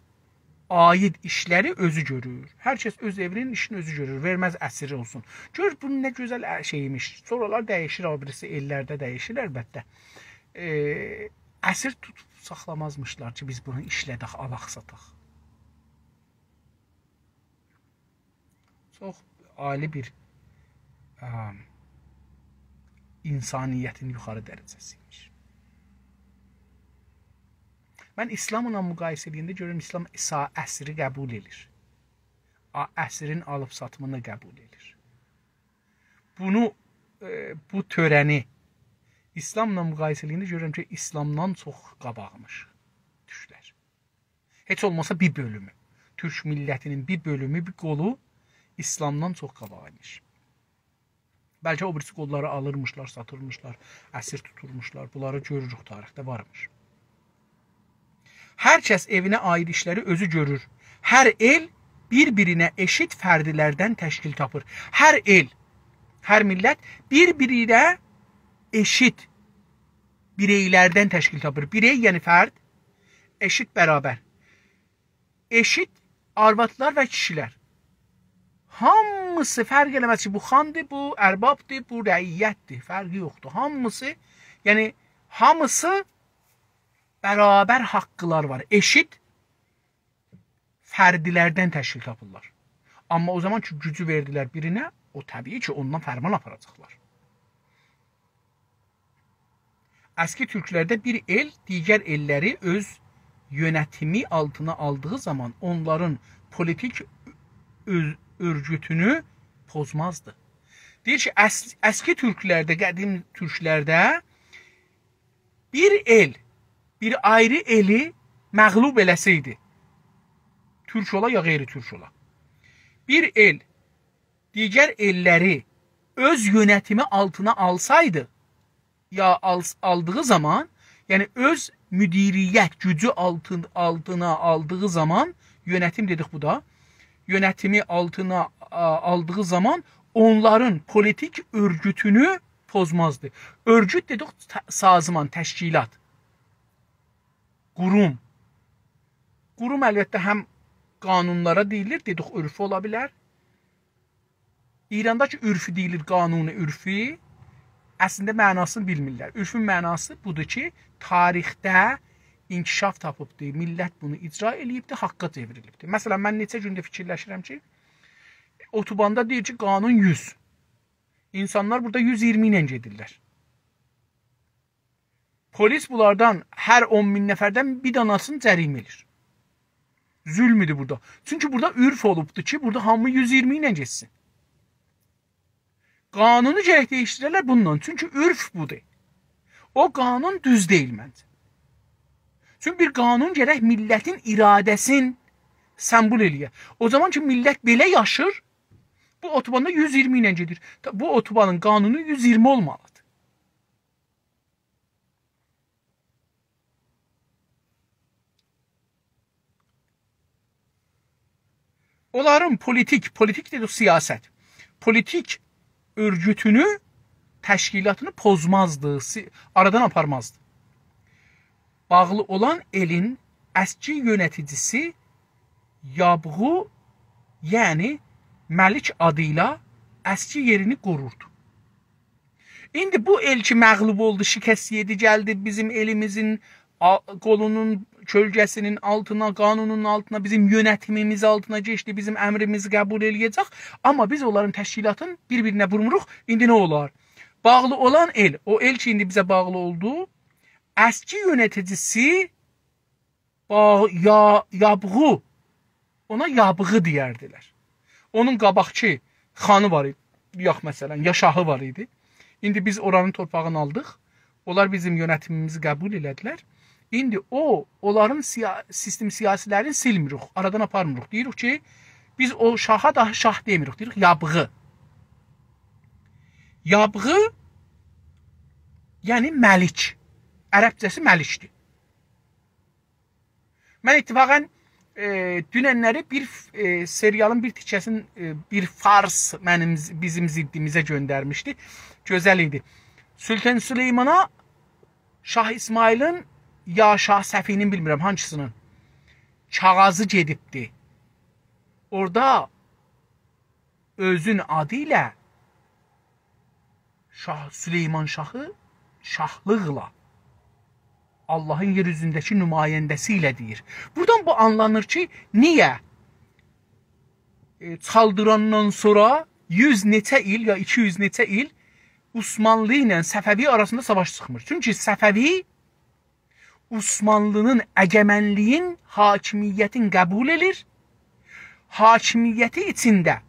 عایید ایشلری اؤزو گؤرور. هر کس اؤز ائوینین ایشینی اؤزو گؤرور. وئرمز اسیر اولسون. گؤر، بو نه گؤزل ا-، شئیمیش. سونرالار دییشیر، او بیریسی ائللرده دییشیر، البته. ائ، اسیر توتوب ساخلامازمیشلار کی، بیز بونو ایشله‌دک، آلاق، ساتاق. چوخ عالی بیر، ا، انسانیتین یوخاری درجه‌سی ایمیش. من ایسلاملا مقایسه ائله‌ینده گؤرورم، ایسلام اسا-، اسیری قبول ائدیر. آ-، اسیرین آلیب ساتیمینی قبول ائدیر. بونو، ائ، بو تؤره‌نی ایسلاملا مقایسه ائله‌ینده گؤرورم کی، ایسلامدان چوخ قاباغیمیش. تورکلر. هئچ اولماسا بیر بؤلومو. تورک میللتینین بیر بؤلومو، بیر قولو ایسلامدان چوخ قاباغا ایمیش. بلکه او بیریسی قوللاری آلیرمیشلار، ساتیرمیشلار، اسیر توتورموشلار. بونلاری گؤروروک، تاریخده وارمیش. هر کس ائوینه عایید ایشلری اؤزو گؤرور. هر ائل بیر-بیرینه ائشیت فردلردن تشکیل تاپیر. هر ائل، هر میللت بیر-بیرینه ائشیت بیرئیلردن تشکیل تاپیر. بیرئی، یعنی فرد، ائشیت، برابر. ائشیت آروادلار و کیشیلر. هامیسی، فرق ائله‌مز کی، بو خاندیر، بو اربابدیر، بو رعیتدیر. فرقی یوخدور. هامیسی، یعنی هامیسی برابر حاقلاری وار. ائشیت فردلردن تشکیل تاپیرلار. آمما او زامان کی، گوجو وئردیلر بیرینه، او طبیعی کی، اوندان فرمان آپاراجاقلار. اسکی تورکلرده بیر ائل دیگر ائللری اؤز یؤنتیمی آلتینا آلدیغی زامان اونلارین پولیتیک اؤز-، اؤرگوتونو پوزمازدی. دئییر کی، اس-، اسکی تورکلرده، قدیم تورکلرده بیر ائل، بیر آیری ائلی مغلوب ائله‌سه‌یدی، تورک اولا یا غیر تورک اولا، بیر ائل دیگر ائللری اؤز یؤنتیمی آلتینا آلسایدی، یا آل-، آلدیغی زامان، یعنی اؤز مدیریت گوجو آلتین-، آلتینا آلدیغی زامان، یؤنتیم دئدیک بو دا، یؤنتیمی آلتینا، آ، آلدیغی زامان اونلارین پولیتیک اؤرگوتونو پوزمازدی. اؤرگوت دئدیک، ت-، سازمان، تشکیلات، قوروم. قوروم البته هم قانونلارا دئییلیر، دئدیک عرفی اولا بیلر. ایراندا کی عرفی دئییلیر، قانون عرفی، اصلینده معناسینی بیلمیرلر. عرفون معناسی بودور کی، تاریخده انکشاف تاپیبدیر، میللت بونو اجرا ائله‌ییبدیر، حاققا چئوریلیبدیر. مثلا، من نئچه گوندور فیکیرلشیرم کی، اتوباندا دئییر کی، قانون یوز. اینسانلار بورادا یوز اییرمی ایله گئدیرلر. پلیس بونلاردان، هر اون مین نفردن بیر داناسینی جریمه ائله‌ییر. ظلمدور بورادا. چونکی بورادا عرف اولوبدور کی، بورادا هامی یوز اییرمی ایله گئتسین. قانونو گرک دییشدیره‌لر بونونلا. چونکی عرف بودور. او قانون دوز دئییل منجه. چونکی بیر قانون گرک میللتین اراده‌سین سمبول ائله‌یه. او زامان کی، میللت بئله یاشیر، بو اتوباندا یوز اییرمی ایله گئدیر. تا-، بو اتوبانین قانونو یوز اییرمی اولمالیدیر. اونلارین پولیتیک، پولیتیک دئدیک، سیاست، پولیتیک اؤرگوتونو، تشکیلاتینی پوزمازدی، سی-، آرادان آپارمازدی. باغلی اولان ائلین اسکی یؤنتیجیسی یابغو، یعنی ملک آدی ایله اسکی یئرینی قوروردو. ایندی بو ائل کی مغلوب اولدو، شکست یئدی، گلدی بیزیم ائلیمیزین آ-، قولونون کؤلگه‌سینین آلتینا، قانونون آلتینا، بیزیم یؤنتیمیمیز آلتینا کئچدی، بیزیم امریمیزی قبول ائله‌یه‌جک. آمما بیز اونلارین تشکیلاتین بیر-بیرینه وورموروق. ایندی نه اولار؟ باغلی اولان ائل، او ائل کی ایندی بیزه باغلی اولدو، اسکی یؤنتیجیسی با-، یا-، یابغو، اونا یابغی دئیردیلر. اونون قاباقکی خانی وار ایدی، یوخ، مثلا، یا شاهی وار ایدی. ایندی بیز اورانین تورپاغینی آلدیق. اونلار بیزیم یؤنتیمیمیزی قبول ائله‌دیلر. ایندی او، اونلارین سیا-، سیستم سیاسی‌لرینی سیلمیریک، آرادان آپارمیریق. دئییریک کی، بیز او شاها داها شاه دئمیریک، دئییریک یابغی. یابغی، یعنی ملک. عربجه‌سی ملکدیر. من اتفاقا، ائ، دوننلری بیر، ائ، سریالین بیر تیکه‌سینی، ائ، بیر فارس منیم ز-، بیزیم ضدیمیزه گؤندرمیشدی. گؤزل ایدی. سلطان سلیمانا شاه اسماعیلین یا شاه صفی‌نین، بیلمیرم هانسی‌نین، کاغاذی گئدیبدی. اورادا اؤزون آدی ایله شاه، سلیمان شاهی شاهلیقلا، آللاهین یئر اوزونده‌کی نماینده‌سی ایله دئییر. بورادان بو آنلانیر کی، نییه، ائ، چالدیراندان سونرا یوز نئچه ایل یا ایکی یوز نئچه ایل عثمانلی ایله صفوی آراسیندا ساواش چیخمیر. چونکی صفوی عثمانلی‌نین، اگمنلیگین، حاکمیتین قبول ائله‌ییر. حاکمیتی ایچینده،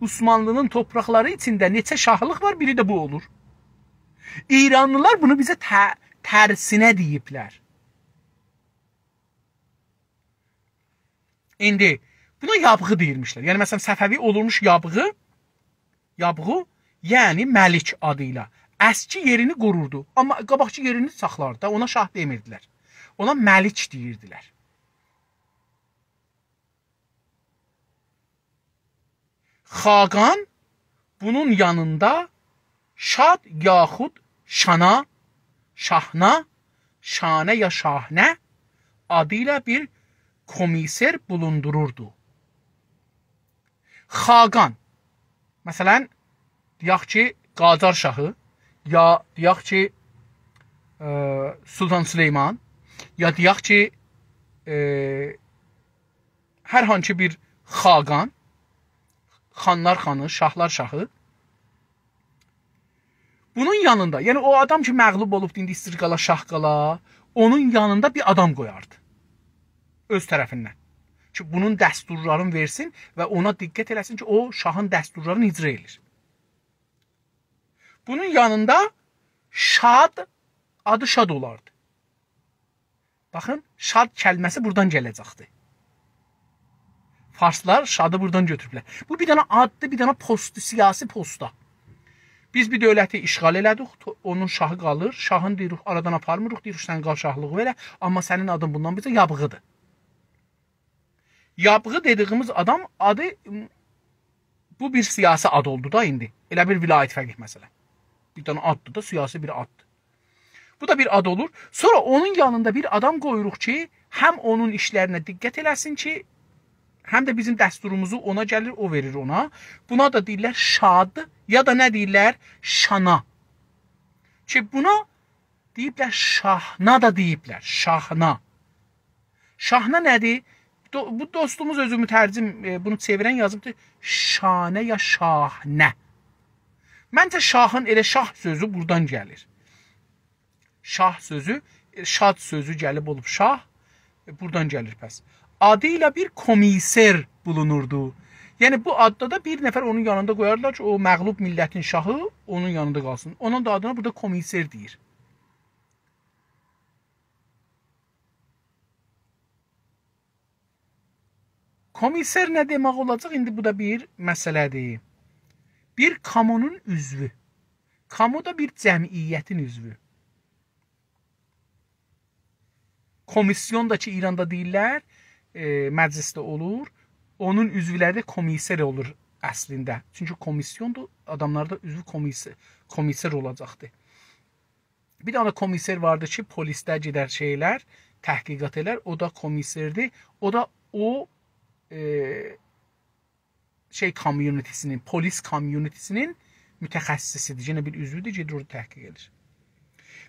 عثمانلی‌نین تورپاقلاری ایچینده نئچه شاهلیق وار، بیری ده بو اولور. ایرانلیلار بونو بیزه ته-، ترسینه دئییبلر. ایندی بونا یابغی دئییرمیشلر. یعنی، مثلا، صفوی اولورموش یابغی، یابغو، یعنی ملک آدی ایله. اسکی یئرینی قوروردو، آمما قاباقکی یئرینی ساخلاردی دا، اونا شاه دئمیردیلر. اونا ملک دئییردیلر. خاقان بونون یانیندا شاد یاخود شانا، شاهنا، شانه یا شاهنه آدی ایله بیر کومیسر بولوندوروردو. خاقان، مثلا، دئیک کی، قاجار شاهی، یا دئیک کی، ائ، سلطان سلیمان، یا دئیک کی، ائ، هر هانسی بیر خاقان، خانلار خانی، شاهلار شاهی. بونون یانیندا، یعنی او آدام کی، مغلوب اولوبدو، ایندی ایستیر قالا، شاه قالا، اونون یانیندا بیر آدام قویاردی. اؤز طرفیندن. کی، بونون دستورلارینی وئرسین و اونا دقت ائله‌سین کی، او شاهین دستورلارینی اجرا ائله‌ییر. بونون یانیندا شاد، آدی شاد اولاردی. باخین، شاد کلمه‌سی بورادان گله‌جکدیر. فارسلار شادی بورادان گؤتوروبلر. بو بیر دنه آددیر، بیر دنه پستدور، سیاسی پستدا. بیز بیر دؤولتی اشغال ائله‌دیک، تو-، اونون شاهی قالیر، شاهین دئییریک، آرادان آپارمیریق، دئییریک، سن قال شاهلیغی ائله، آمما سنین آدین بوندان بیزه یابغیدیر. یابغی دئدیگیمیز آدام آدی، م، بو بیر سیاسی آد اولدو دا ایندی. ائله بیر ولایت فقیه، مثلا. بیر دنه آددیر دا، سیاسی بیر آددیر. بو دا بیر آد اولور. سونرا اونون یانیندا بیر آدام قویوروق کی، هم اونون ایشلرینه دقت ائله‌سین کی، هم ده بیزیم دستوروموزو اونا گلیر، او وئریر اونا. بونا دا دئییرلر شاد، یا دا نه دئییرلر؟ شانا. کی، بونا دئییبلر شاهنا دا دئییبلر، شاهنا. شاهنا نه‌دیر؟ دو-، بو دوستوموز اؤزو مترجم، ائ، بونو چئویرن یازیبدیر، شانه یا شاهنه. منجه شاهین ائله شاه سؤزو بورادان گلیر. شاه سؤزو، ائ، شاد سؤزو گلیب اولوب شاه، ائ، بورادان گلیر پس. آدی ایله بیر کومیسر بولونوردو. یعنی بو آددا دا بیر نفر اونون یانیندا قویاردیلار کی، او مغلوب میللتین شاهی اونون یانیندا قالسین. اونون دا آدینا بورادا کومیسر دئییر. کومیسر نه دئمک اولاجاق؟ ایندی بو دا بیر مسئله‌دیر. بیر کامونون عضوو. کامو دا بیر جمعیتین عضوو. کومیسیون دا کی، ایراندا دئییرلر، ائ، مجلسده اولور. اونون عضولری ده کومیسر اولور اصلینده. چونکی کومیسیوندور، آداملار دا عضو کومیس-، کومیسر اولاجاقدیر. بیر دنه کومیسر واردی کی، پلیسده گئدر شئی ائلر، تحقیقات ائلر. او دا کومیسردیر. او دا او، ائ، شئی کامیونیتی‌سینین، پلیس کامیونیتی‌سینین متخصصی‌دیر. یئنه بیر عضودور، گئدیر اورادا تحقیق ائدیر.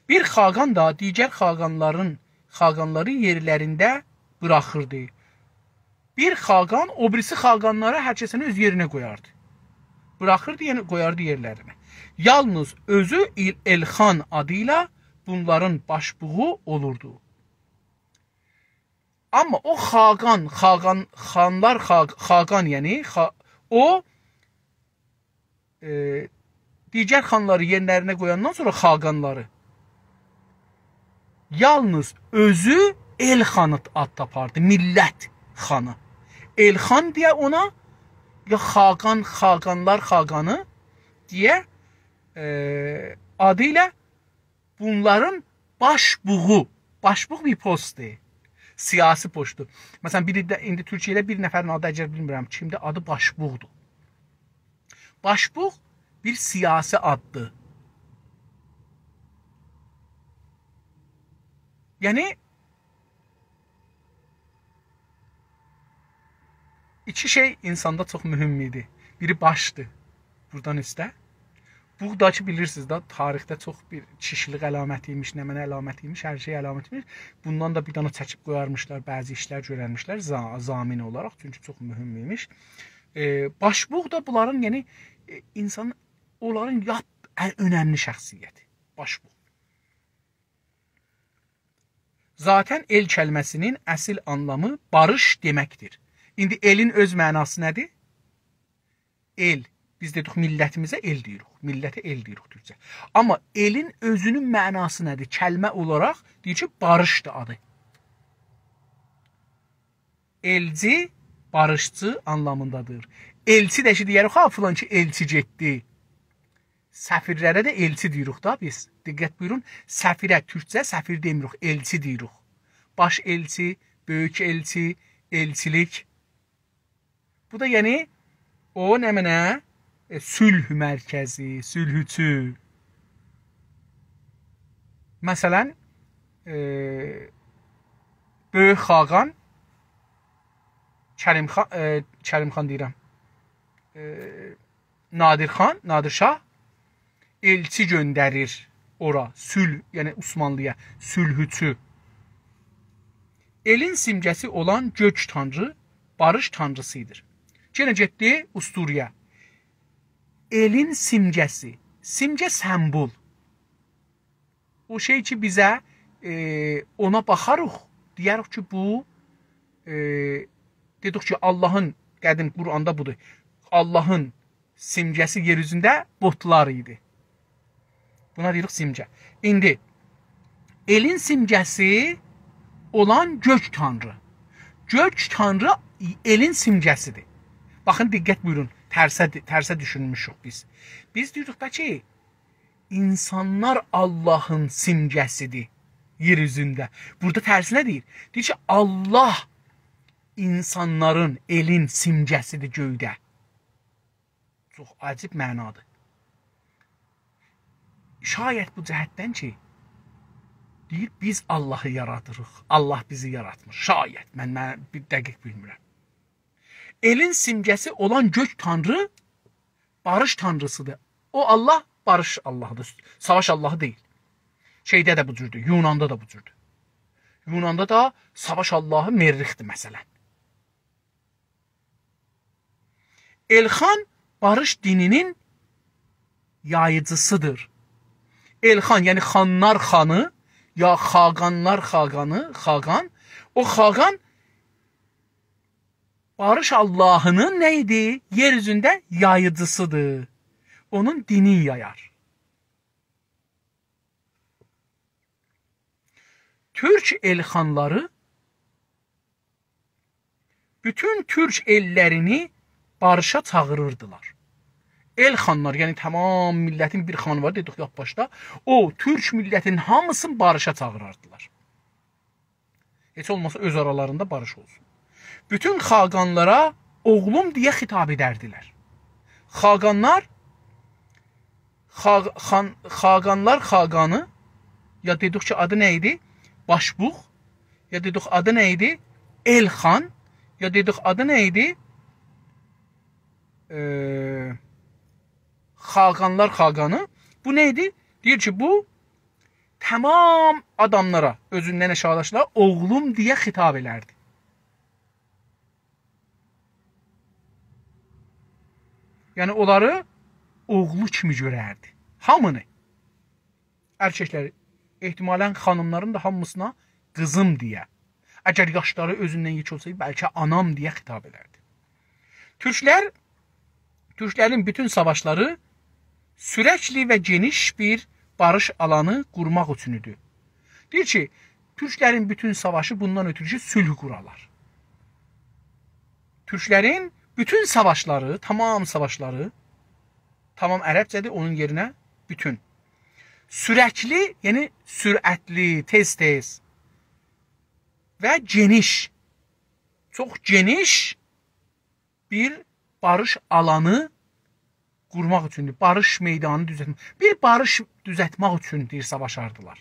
بیر خاقان دا دیگر خاقانلارین، خاقانلاری یئرلرینده بوراخیردی. بیر خاقان او بیریسی خاقانلاری هر کسینی اؤز یئرینه قویاردی. بوراخیردی، یعنی قویاردی یئرلرینه. یالنیز اؤزو ائل-، ائلخان آدی ایله بونلارین باشبوغو اولوردو. آمما او خاقان، خاقان، خانلار خاق-، خاقان، یعنی خا-، او، ائ، دیگر خانلاری یئرلرینه قویاندان سونرا خاقانلاری یالنیز اؤزو ائلخانی آد تاپاردی، میللت خانی. ائلخان دئیه اونا، یا خاقان، خاقانلار خاقانی دئیه، ائ، آدی ایله بونلارین باشبوغو، باشبوغ بیر پستدور. سیاسی پستدور. مثلا، بیر ده ایندی تورکیه‌ده بیر نفرین آدی، اگر بیلمیرم کیمدیر، آدی باشبوغدور. باشبوغ بیر سیاسی آددیر. یعنی، ایکی شئی اینساندا چوخ مهم ایدی. بیری باشدیر، بورادان اوسته. بو دا کی، بیلیرسینیز ده، تاریخده چوخ بیر کیشیلیک علامتی ایمیش، نمنه علامتی ایمیش، هر شئی علامتی ایمیش. بوندان دا بیر دنه چکیب قویارمیشلار، بعضی ایشلر گؤررمیشلر ضا-، ضامن اولاراق، چونکی چوخ مهم ایمیش. ائ، باشبوغ دا بونلارین، یعنی، ائ، اینسان، اونلارین لاپ ان اؤنملی شخصیتی. باشبوغ. ذاتاً ائل کلمه‌سینین اصل آنلامی باریش دئمکدیر. ایندی ائلین اؤز معناسی نه‌دیر؟ ائل. بیز دئدیک، میللتیمیزه ائل دئییریک. میللته ائل دئییریک تورکجه. آمما ائلین اؤزونون معناسی نه‌دیر؟ کلمه اولاراق دئییر کی، باریشدیر آدی. ائلجی، باریشچی آنلامیندادیر. ائلچی ده کی، دئیه‌ریک، «ها، فلان کی، ائلچی گئتدی.» سفیرلره ده ائلچی دئییریک دا بیز. دقت بویورون، سفیره تورکجه سفیر دئمیریک، ائلچی دئییریک. باش ائلچی، بؤیوک ائلچی، ائلچیلیک. بو دا، یعنی، او نمنه؟ ائ، صلح مرکزی، صلحچو. مثلا، ائ، بؤیوک خاقان، کریم خان، ائ، کریم خان دئییرم، ائ، نادر خان، نادر شاه ائلچی گؤندریر اورا، صلح، یعنی عثمانلی‌یا، صلحچو. ائلین سیمگه‌سی اولان گؤک تانری باریش تانریسی‌دیر. یئنه گئتدی اسطوره‌یه. ائلین سیمگه‌سی. سیمگه، سمبول. او شئی کی، بیزه، ائ، اونا باخاریق، دئیه‌ریک کی، بو، ائ، دئدیک کی، آللاهین، قدیم قرآندا بودور، آللاهین سیمگه‌سی یئر اوزونده بوتلار ایدی. بونا دئییریک سیمگه. ایندی ائلین سیمگه‌سی اولان گؤک تانری. گؤک تانری ائلین سیمگه‌سی‌دیر. باخین، دقت بویورون، ترسه، ترسه دوشونموشوک بیز. بیز دئییریک ده کی، اینسانلار آللاهین سیمگه‌سی‌دیر یئر اوزونده. بورادا ترسینه دئییر. دئییر کی، آللاه اینسانلارین، ائلین سیمگه‌سی‌دیر گؤیده. چوخ عجیب معنادیر. شاید بو جهتدن کی، دئییر، بیز آللاهی یارادیریق، آللاه بیزی یاراتمیر. شاید، من، من بیر دقیق بیلمیرم. ائلین سیمگه‌سی اولان گؤک تانری باریش تانریسی‌دیر. او آللاه باریش آللاهی‌دیر، ساواش آللاهی دئییل. شئیده ده بو جوردور، یوناندا دا بو جوردور. یوناندا دا ساواش آللاهی مریخ‌دیر، مثلا. ائلخان باریش دینی‌نین یاییجیسی‌دیر. ائلخان، یعنی خانلار خانی، یا خاقانلار خاقانی، خاقان. او خاقان باریش آللاهی‌نین نه ایدی؟ یئر اوزونده یاییجیسی‌دیر. اونون دینین یایار. تورک ائلخانلاری بوتون تورک ائللرینی باریشا چاغیریردیلار. ائلخانلار، یعنی تمام میللتین بیر خانی وار، دئدیک لاپ باشدا. او، تورک میللتین هامیسینی باریشا چاغیراردیلار. هئچ اولماسا اؤز آرالاریندا باریش اولسون. بوتون خاقانلارا «اوغلوم» دئیه خطاب ائدردیلر. خاقانلار، خاق-، خان-، خاقانلار خاقانی، یا دئدیک کی، آدی نه ایدی؟ باشبوغ. یا دئدیک، آدی نه ایدی؟ ائلخان. یا دئدیک، آدی نه ایدی؟ ائ، خاقانلار خاقانی. بو نه ایدی؟ دئییر کی، بو تمام آداملارا، اؤزوندن آشاغیداکیلارا «اوغلوم» دئیه خطاب ائلردی. یعنی اونلاری اوغلو کیمی گؤرردی. هامینی. ارککلری، احتمالا خانیملارین دا هامیسینا «قیزیم» دئیه. اگر یاشلاری اؤزوندن یئکه اولسایدی، بلکه «آنام» دئیه خطاب ائدردی. تورکلر، تورکلرین بوتون ساواشلاری سورکلی و گئنیش بیر باریش آلانی قورماق اوچون ایدی. دئییر کی، تورکلرین بوتون ساواشی بوندان اؤترو کی، صلح قورالار. تورکلرین بوتون ساواشلاری، تمام ساواشلاری، تمام عربجه‌دیر، اونون یئرینه بوتون. سورکلی، یعنی سرعتلی، تئز-تئز. و گئنیش، چوخ گئنیش بیر باریش آلانی قورماق اوچوندور. باریش میدانی دوزلتمک. بیر باریش دوزلتمک اوچون، دئییر، ساواشاردیلار.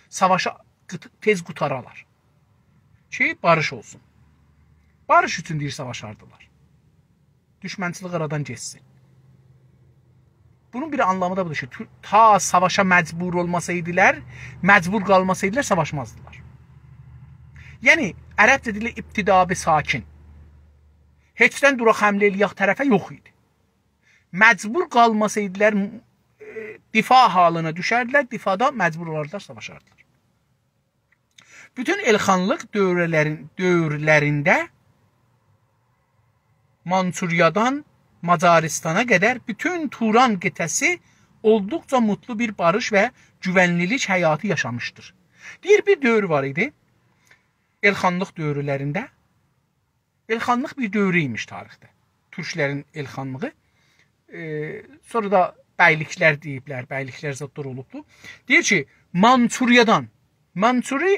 ساواشی قیت-، تئز قوتارالار کی، باریش اولسون. باریش اوچون، دئییر، ساواشاردیلار. دوشمنچیلیک آرادان گئتسین. بونون بیر آنلامی دا بودور کی، تو-، تا ساواشا مجبور اولماسایدیلار، مجبور قالماسایدیلار، ساواشمازدیلار. یعنی، عربجه دیلده «ابتدا به ساکن». هئچدن دوراق، حمله ائله‌یک طرفه یوخ ایدی. مجبور قالماسایدیلار، ائ، دفاع حالینا دوشردیلر، دفاعدا مجبور اولاردیلار، ساواشاردیلار. بوتون ائلخانلیق دؤورلرین-، دؤورلرینده مانچوریادان ماجاریستانا قدر بوتون توران قطعه‌سی اولدوقجا موتلو بیر باریش و گوونلیلیک حیاتی یاشامیشدیر. دئییر، بیر دؤور وار ایدی، ائلخانلیق دؤورلرینده ائلخانلیق بیر دؤورو ایمیش تاریخده. تورکلرین ائلخانلیغی. ائ، سونرا دا بَیلیکلر دئییبلر، بَیلیکلر زادلار اولوبدو. دئییر کی، مانچوریادان، مانچوری،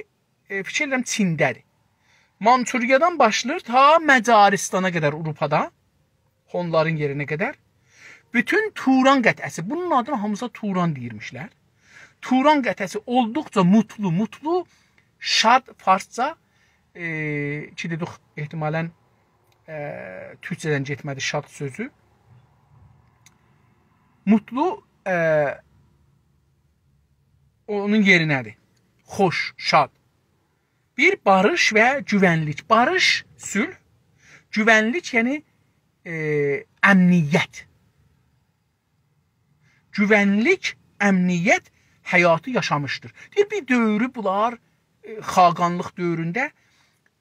ائ، فیکیر ائدیرم، چینده‌دیر. مانچوریادان باشلاییر تا مجارستانا قدر، آوروپادا، هونلارین یئرینه قدر. بوتون توران قطعه‌سی، بونون آدینا هامیسینا توران دئییرمیشلر. توران قطعه‌سی اولدوقجا موتلو، موتلو، شاد، فارسجا، ائ، کی دئدیک، احتمالاً، ائ، تورکجه‌دن گئتمه‌دی شاد سؤزو. موتلو، ائ، اونون یئرینه‌دیر. خوش، شاد. بیر باریش و گوونلیک. باریش، صلح. گوونلیک، یعنی، ائ، امنیت. گوونلیک، امنیت حیاتی یاشامیشدیر. دئییر، بیر دؤورو بونلار، ائ، خاقانلیق دؤورونده،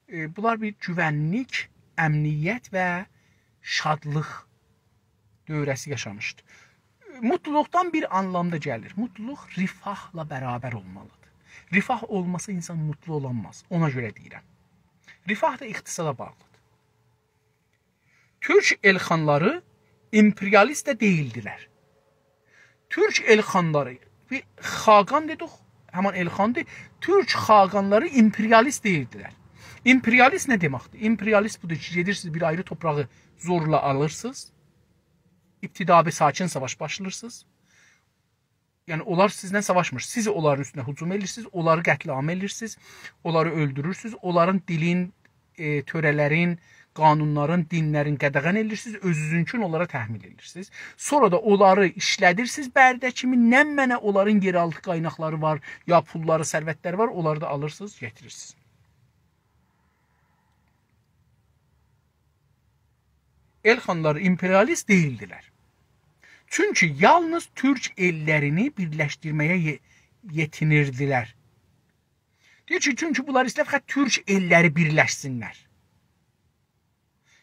ائ، بونلار بیر گوونلیک، امنیت و شادلیق دؤوره‌سی یاشامیشدی. موتلولوقدان بیر آنلامدا گلیر. موتلولوق رفاهلا برابر اولمالیدیر. رفاه اولماسا اینسان موتلو اولانماز. اونا گؤره دئییرم. رفاه دا اقتصادا باغلیدیر. تورک ائلخانلاری ایمپریالیست ده دئییلدیلر. تورک ائلخانلاری، بیر خاقان دئدیک، همان ائلخاندیر. تورک خاقانلاری ایمپریالیست دئییلدیلر. ایمپریالیست نه دئمکدیر؟ ایمپریالیست بودور کی، گئدیرسینیز بیر آیری تورپاغی زورلا آلیرسینیز. ابتدابی ساکن ساواش باشلاییرسینیز. یعنی، اونلار سیزله ساواشمیر. سیز اونلارین اوستونه هجوم ائدیرسینیز، اونلاری قتل‌عام ائدیرسینیز، اونلاری اؤلدورورسونوز، اونلارین دیلین، ائ، تؤره‌لرین، قانونلارین، دینلرین قدغن ائدیرسینیز، اؤزونوزونکون اونلارا تحمیل ائدیرسینیز. سونرا دا اونلاری ایشله‌دیرسینیز برده کیمی، نمنه اونلارین یئرآلتی قایناقلاری وار، یا پوللاری، ثروتلری وار، اونلاری دا آلیرسینیز، گتیریرسینیز. ائلخانلار ایمپریالیست دئییلدیلر. چونکی یالنیز تورک ائللرینی بیرلشدیرمه‌یه یئ-، یئتینیردیلر. دئییر کی، چونکی بونلار ایسته‌ییر فقط تورک ائللری بیرلشسینلر.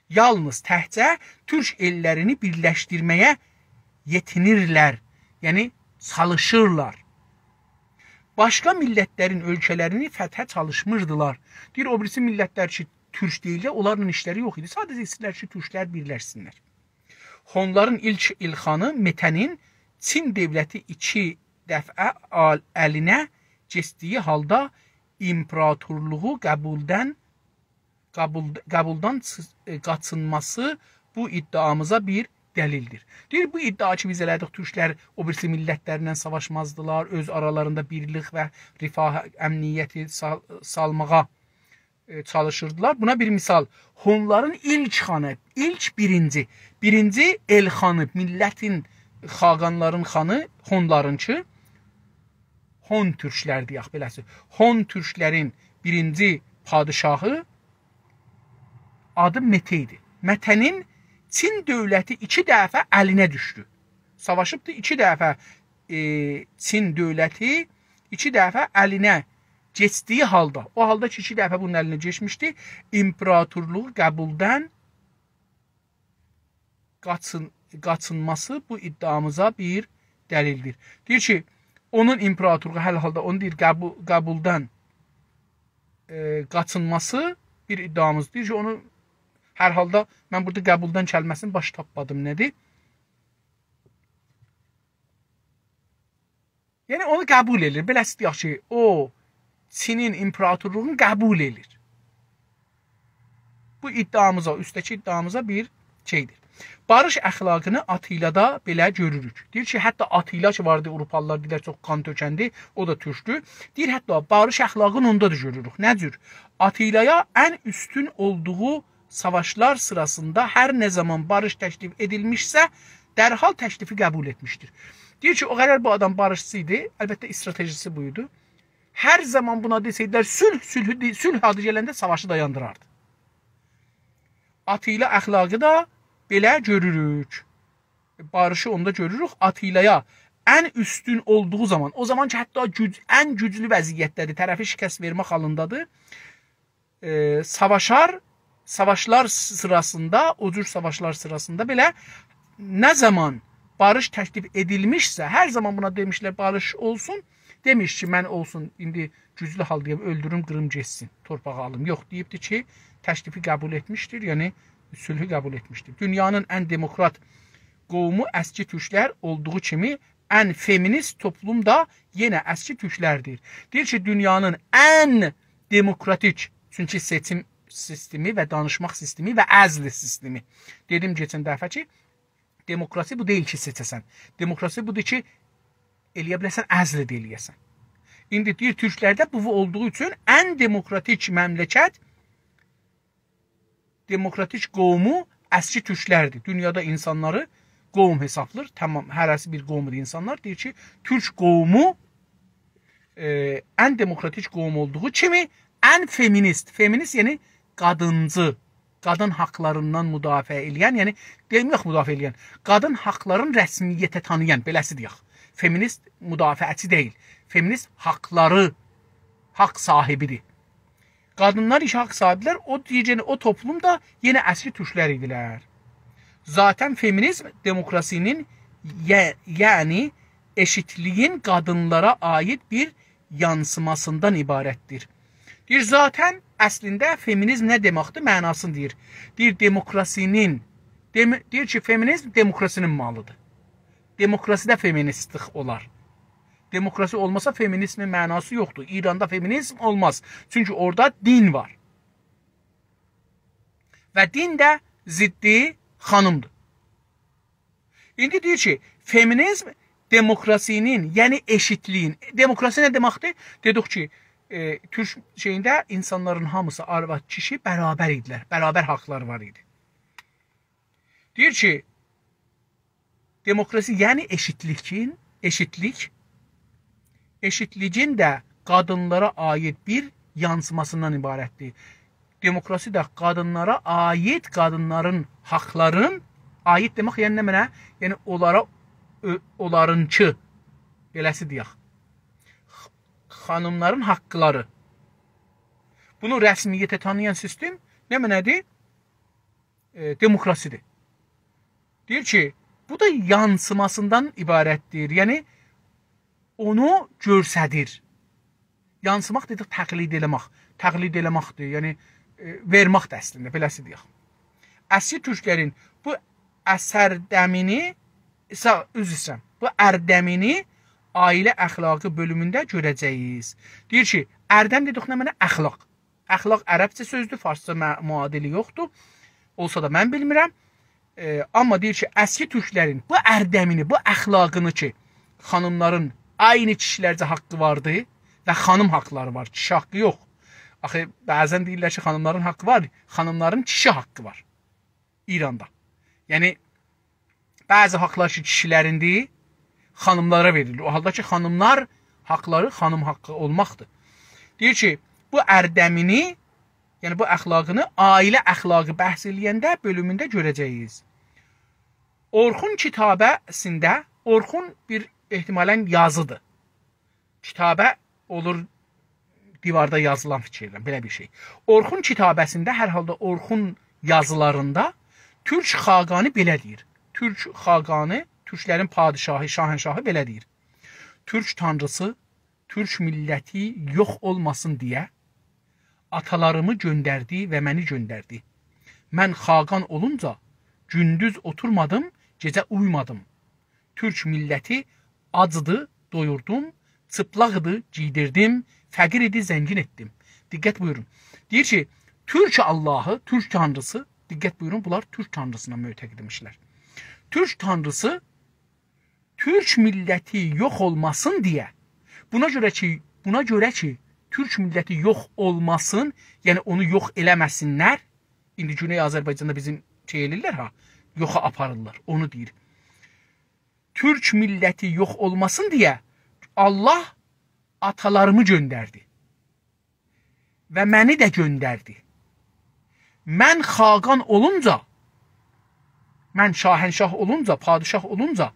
یالنیز تکجه تورک ائللرینی بیرلشدیرمه‌یه یئتینیرلر. یعنی، چالیشیرلار. باشقا میللتلرین اؤلکه‌لرینی فتحه چالیشمیردیلار. دئییر، او بیریسی میللتلر کی، تورک دئییللر، اونلارلا ایشلری یوخ ایدی. ساده‌جه ایسته‌ییرلر کی، تورکلر بیرلشسینلر. هونلارین ایلک ائلخانی مته‌نین چین دؤولتی ایکی دفعه آل-، الینه کئچدیگی حالدا ایمپراتورلوغو قبولدن، قبول-، قبولدان چی-، ائ، قاچینماسی بو ادعامیزا بیر دلیلدیر. دئییر، بو ادعا کی، بیز ائله‌دیک، تورکلر او بیریسی میللتلرله ساواشمازدیلار، اؤز آرالاریندا بیرلیک و رفاه، امنیتی سال-، سالماغا ائ، چالیشیردیلار. بونا بیر مثال. هونلارین ایلک خانی، ایلک بیرینجی، بیرینجی ائلخانی، میللتین، خاقانلارین خانی، هونلارینکی، هون تورکلر دئیک بئله‌سی. هون تورکلرین بیرینجی پادشاهی آدی مته ایدی. مته‌نین چین دؤولتی ایکی دفعه الینه دوشدو. ساواشیبدی ایکی دفعه، ائ، چین دؤولتی ایکی دفعه الینه کئچدیگی حالدا، او حالدا کی، ایکی دفعه بونون الینه کئچمیشدی، ایمپراتورلوغو قبولدن قاچین-، قاچینماسی بو ادعامیزا بیر دلیلدیر. دئییر کی، اونون ایمپراتورلوغو هر حالدا، اونو دئییر، قبو-، قبولدن، ائ، قاچینماسی بیر ادعامیز. دئییر کی، اونو هر حالدا، من بورادا قبولدن کلمه‌سینی باش تاپمادیم، نه‌دیر؟ یعنی، اونو قبول ائدیر. بئله‌سی دئیک کی، او چینین ایمپراتورلوغونو قبول ائدیر. بو ادعامیزا، اوستده‌کی ادعامیزا بیر شئیدیر. باریش اخلاقینی آتیلادا بئله گؤروروک. دئییر کی، حتی آتیلا کی واردی، آوروپالیلار دئییرلر چوخ قان تؤکندی، او دا تورکدور. دئییر، حتی باریش اخلاقینی اوندا دا گؤروروک. نه جور؟ آتیلایا ان اوستون اولدوغو ساواشلار سیراسیندا هر نه زامان باریش تکلیف ائدیلمیشسه، درحال تکلیفی قبول ائتمیشدیر. دئییر کی، او قدر بو آدام باریشچی ایدی، البته، استراتژیسی بو ایدی. هر زامان بونا دئسه‌یدیلر، «صلح، صلح»، دئ-، «صلح»ی دئییلنده ساواشی دایاندیراردی. آتیلا اخلاقی دا بئله گؤروروک. باریشی اوندا گؤروروک. آتیلایا ان اوستون اولدوغو زامان، او زامان کی، حتی گوج-، ان گوجلو وضعیتده‌دیر، طرفی شکست وئرمک حالیندادیر. ائ، ساواشار، ساواشلار سیراسیندا، او جور ساواشلار سیراسیندا بئله نه زامان باریش تکلیف ائدیلمیشسه، هر زامان بونا دئمیشلر، «باریش اولسون»، دئمیش کی، «من اولسون، ایندی گوجلو حالدایام، اؤلدوروم، قیریم گئتسین، تورپاغی آلیم.» یوخ، دئییبدی کی، تکلیفی قبول ائتمیشدیر، یعنی صلحو قبول ائتمیشدیر. دونیانین ان دموکرات قومو اسکی تورکلر اولدوغو کیمی، ان فمینیست توپلوم دا یئنه اسکی تورکلردیر. دئییر کی، دونیانین ان دموکراتیک، چونکی سئچیم سیستمی و دانیشماق سیستمی و عزل سیستمی. دئدیم کئچن دفعه کی، دموکراسی بو دئییل کی، سئچه‌سن. دموکراسی بودور کی، ائلیه بیله‌سن، عزل ده ائلیه‌سن. ایندی دئییر، تورکلرده بو اولدوغو اوچون ان دموکراتیک مملکت، دموکراتیک قومو اسکی تورکلردیر. دونیادا اینسانلاری قوم حسابلیر. تمام، هره‌سی بیر قومدور اینسانلار. دئییر کی، تورک قومو، ائ، ان دموکراتیک قوم اولدوغو کیمی، ان فمینیست، فمینیست، یعنی قادینجی، قادین حاقلاریندان مدافعه ائله‌ین، یعنی دئمک مدافعه ائله‌ین، قادین حاقلارین رسمیته تانییان، بئله‌سی دئیک. فمینیست مدافعه‌چی دئییل. فمینیست حاقلاری، حاق صاحیبیدیر. قادینلار ایش حاق صاحیبیدیرلر. او، دئییر، یئنه او توپلوم دا یئنه اسکی تورکلر ایدیلر. ذاتاً فمینیزم دموکراسی‌نین، یع-، یعنی ائشیتلیگین قادینلارا عایید بیر یانسیماسیندان عبارتدیر. دئییر، ذاتاً، اصلینده فمینیزم نه دئمکدیر؟ معناسینی دئییر. دئییر، دموکراسی‌نین، دئم-، دئییر کی، فمینیزم دموکراسی‌نین مالیدیر. دموکراسی‌ده فمینیستلیک اولار. دموکراسی اولماسا فمینیزمین معناسی یوخدور. ایراندا فمینیزم اولماز. چونکی اورادا دین وار. و دین ده ضدی خانیمدیر. ایندی دئییر کی، فمینیزم دموکراسی‌نین، یعنی ائشیتلیگین، دموکراسی نه دئمکدیر؟ دئدیک کی، ائ، تورک شئیینده اینسانلارین هامیسی، آرواد، کیشی برابر ایدیلر، برابر حاقلاری وار ایدی. دئییر کی، دموکراسی، یعنی ائشیتلیگین، ائشیتلیک، ائشیتلیگین ده قادینلارا عایید بیر یانسیماسیندان عبارتدیر. دموکراسی ده قادینلارا عایید، قادینلارین حاقلارین، عایید دئمک، یعنی نمنه؟ یعنی اونلارا، اؤ-، اونلارینکی، بئله‌سی دئیک. خ-، خانیملارین حاقلاری. بونو رسمیته تانییان سیستم نمنه‌دیر؟ ائ، دموکراسی‌دیر. دئییر کی، بو دا یانسیماسیندان عبارتدیر. یعنی، اونو گؤرسدیر. یانسیماق دئدیک، تقلید ائله‌مک. تقلید ائله‌مکدیر، یعنی، ائ، وئرمکدیر اصلینده، بئله‌سی دئیک. اسکی تورکلرین بو اثردمینی، سا-، عذر ایسته‌ییرم، بو اردمینی عائله اخلاقی بؤلومونده گؤره‌جه‌ییک. دئییر کی، اردم دئدیک، نمنه؟ اخلاق. اخلاق عربجه سؤزدور، فارسجا مع-، معادلی یوخدور. اولسا دا من بیلمیرم. ائ، آمما دئییر کی، اسکی تورکلرین بو اردمینی، بو اخلاقینی کی، خانیملارین عینی کیشیلرجه حاقی واردی و خانیم حاقلاری وار، کیشی حاقی یوخ. آخی بعضاً دئییرلر کی، خانیملارین حاقی وار، خانیملارین کیشی حاقی وار ایراندا. یعنی، بعضی حاقلار کی، کیشیلریندیر، خانیملارا وئریلیر. او حالدا کی، خانیملار حاقلاری خانیم حاقی اولماقدیر. دئییر کی، بو اردمینی، یعنی بو اخلاقینی عائله اخلاقی بحث ائله‌ینده بؤلومونده گؤره‌جه‌ییک. اورخون کتابه‌سینده، اورخون بیر احتمالاً یازیدیر. کتابه اولور دیواردا یازیلان فیکیردن، بئله بیر شئی. اورخون کتابه‌سینده، هر حالدا اورخون یازیلاریندا تورک خاقانی بئله دئییر. تورک خاقانی، تورکلرین پادشاهی، شاهنشاهی بئله دئییر: «تورک تانریسی تورک میللتی یوخ اولماسین دئیه آتالاریمی گؤندردی و منی گؤندردی. من خاقان اولونجا گوندوز اوتورمادیم، گئجه اویومادیم. تورک میللتی آجدی، دویوردوم، چیپلاق ایدی، گئیدیردیم، فقیر ایدی، زنگین ائتدیم.» دقت بویورون. دئییر کی، تورک آللاهی، تورک تانریسی، دقت بویورون، بونلار تورک تانریسینا معتقد ایمیشلر. تورک تانریسی تورک میللتی یوخ اولماسین دئیه، بونا گؤره کی، بونا گؤره کی، تورک میللتی یوخ اولماسین، یعنی اونو یوخ ائله‌مه‌سینلر. ایندی گونئی آذربایجاندا بیزیم شئی ائله‌ییرلر ها، یوخا آپاریرلار، اونو دئییر. تورک میللتی یوخ اولماسین دئیه آللاه آتالاریمی گؤندردی. و منی ده گؤندردی. من خاقان اولونجا، من شاهنشاه اولونجا، پادشاه اولونجا،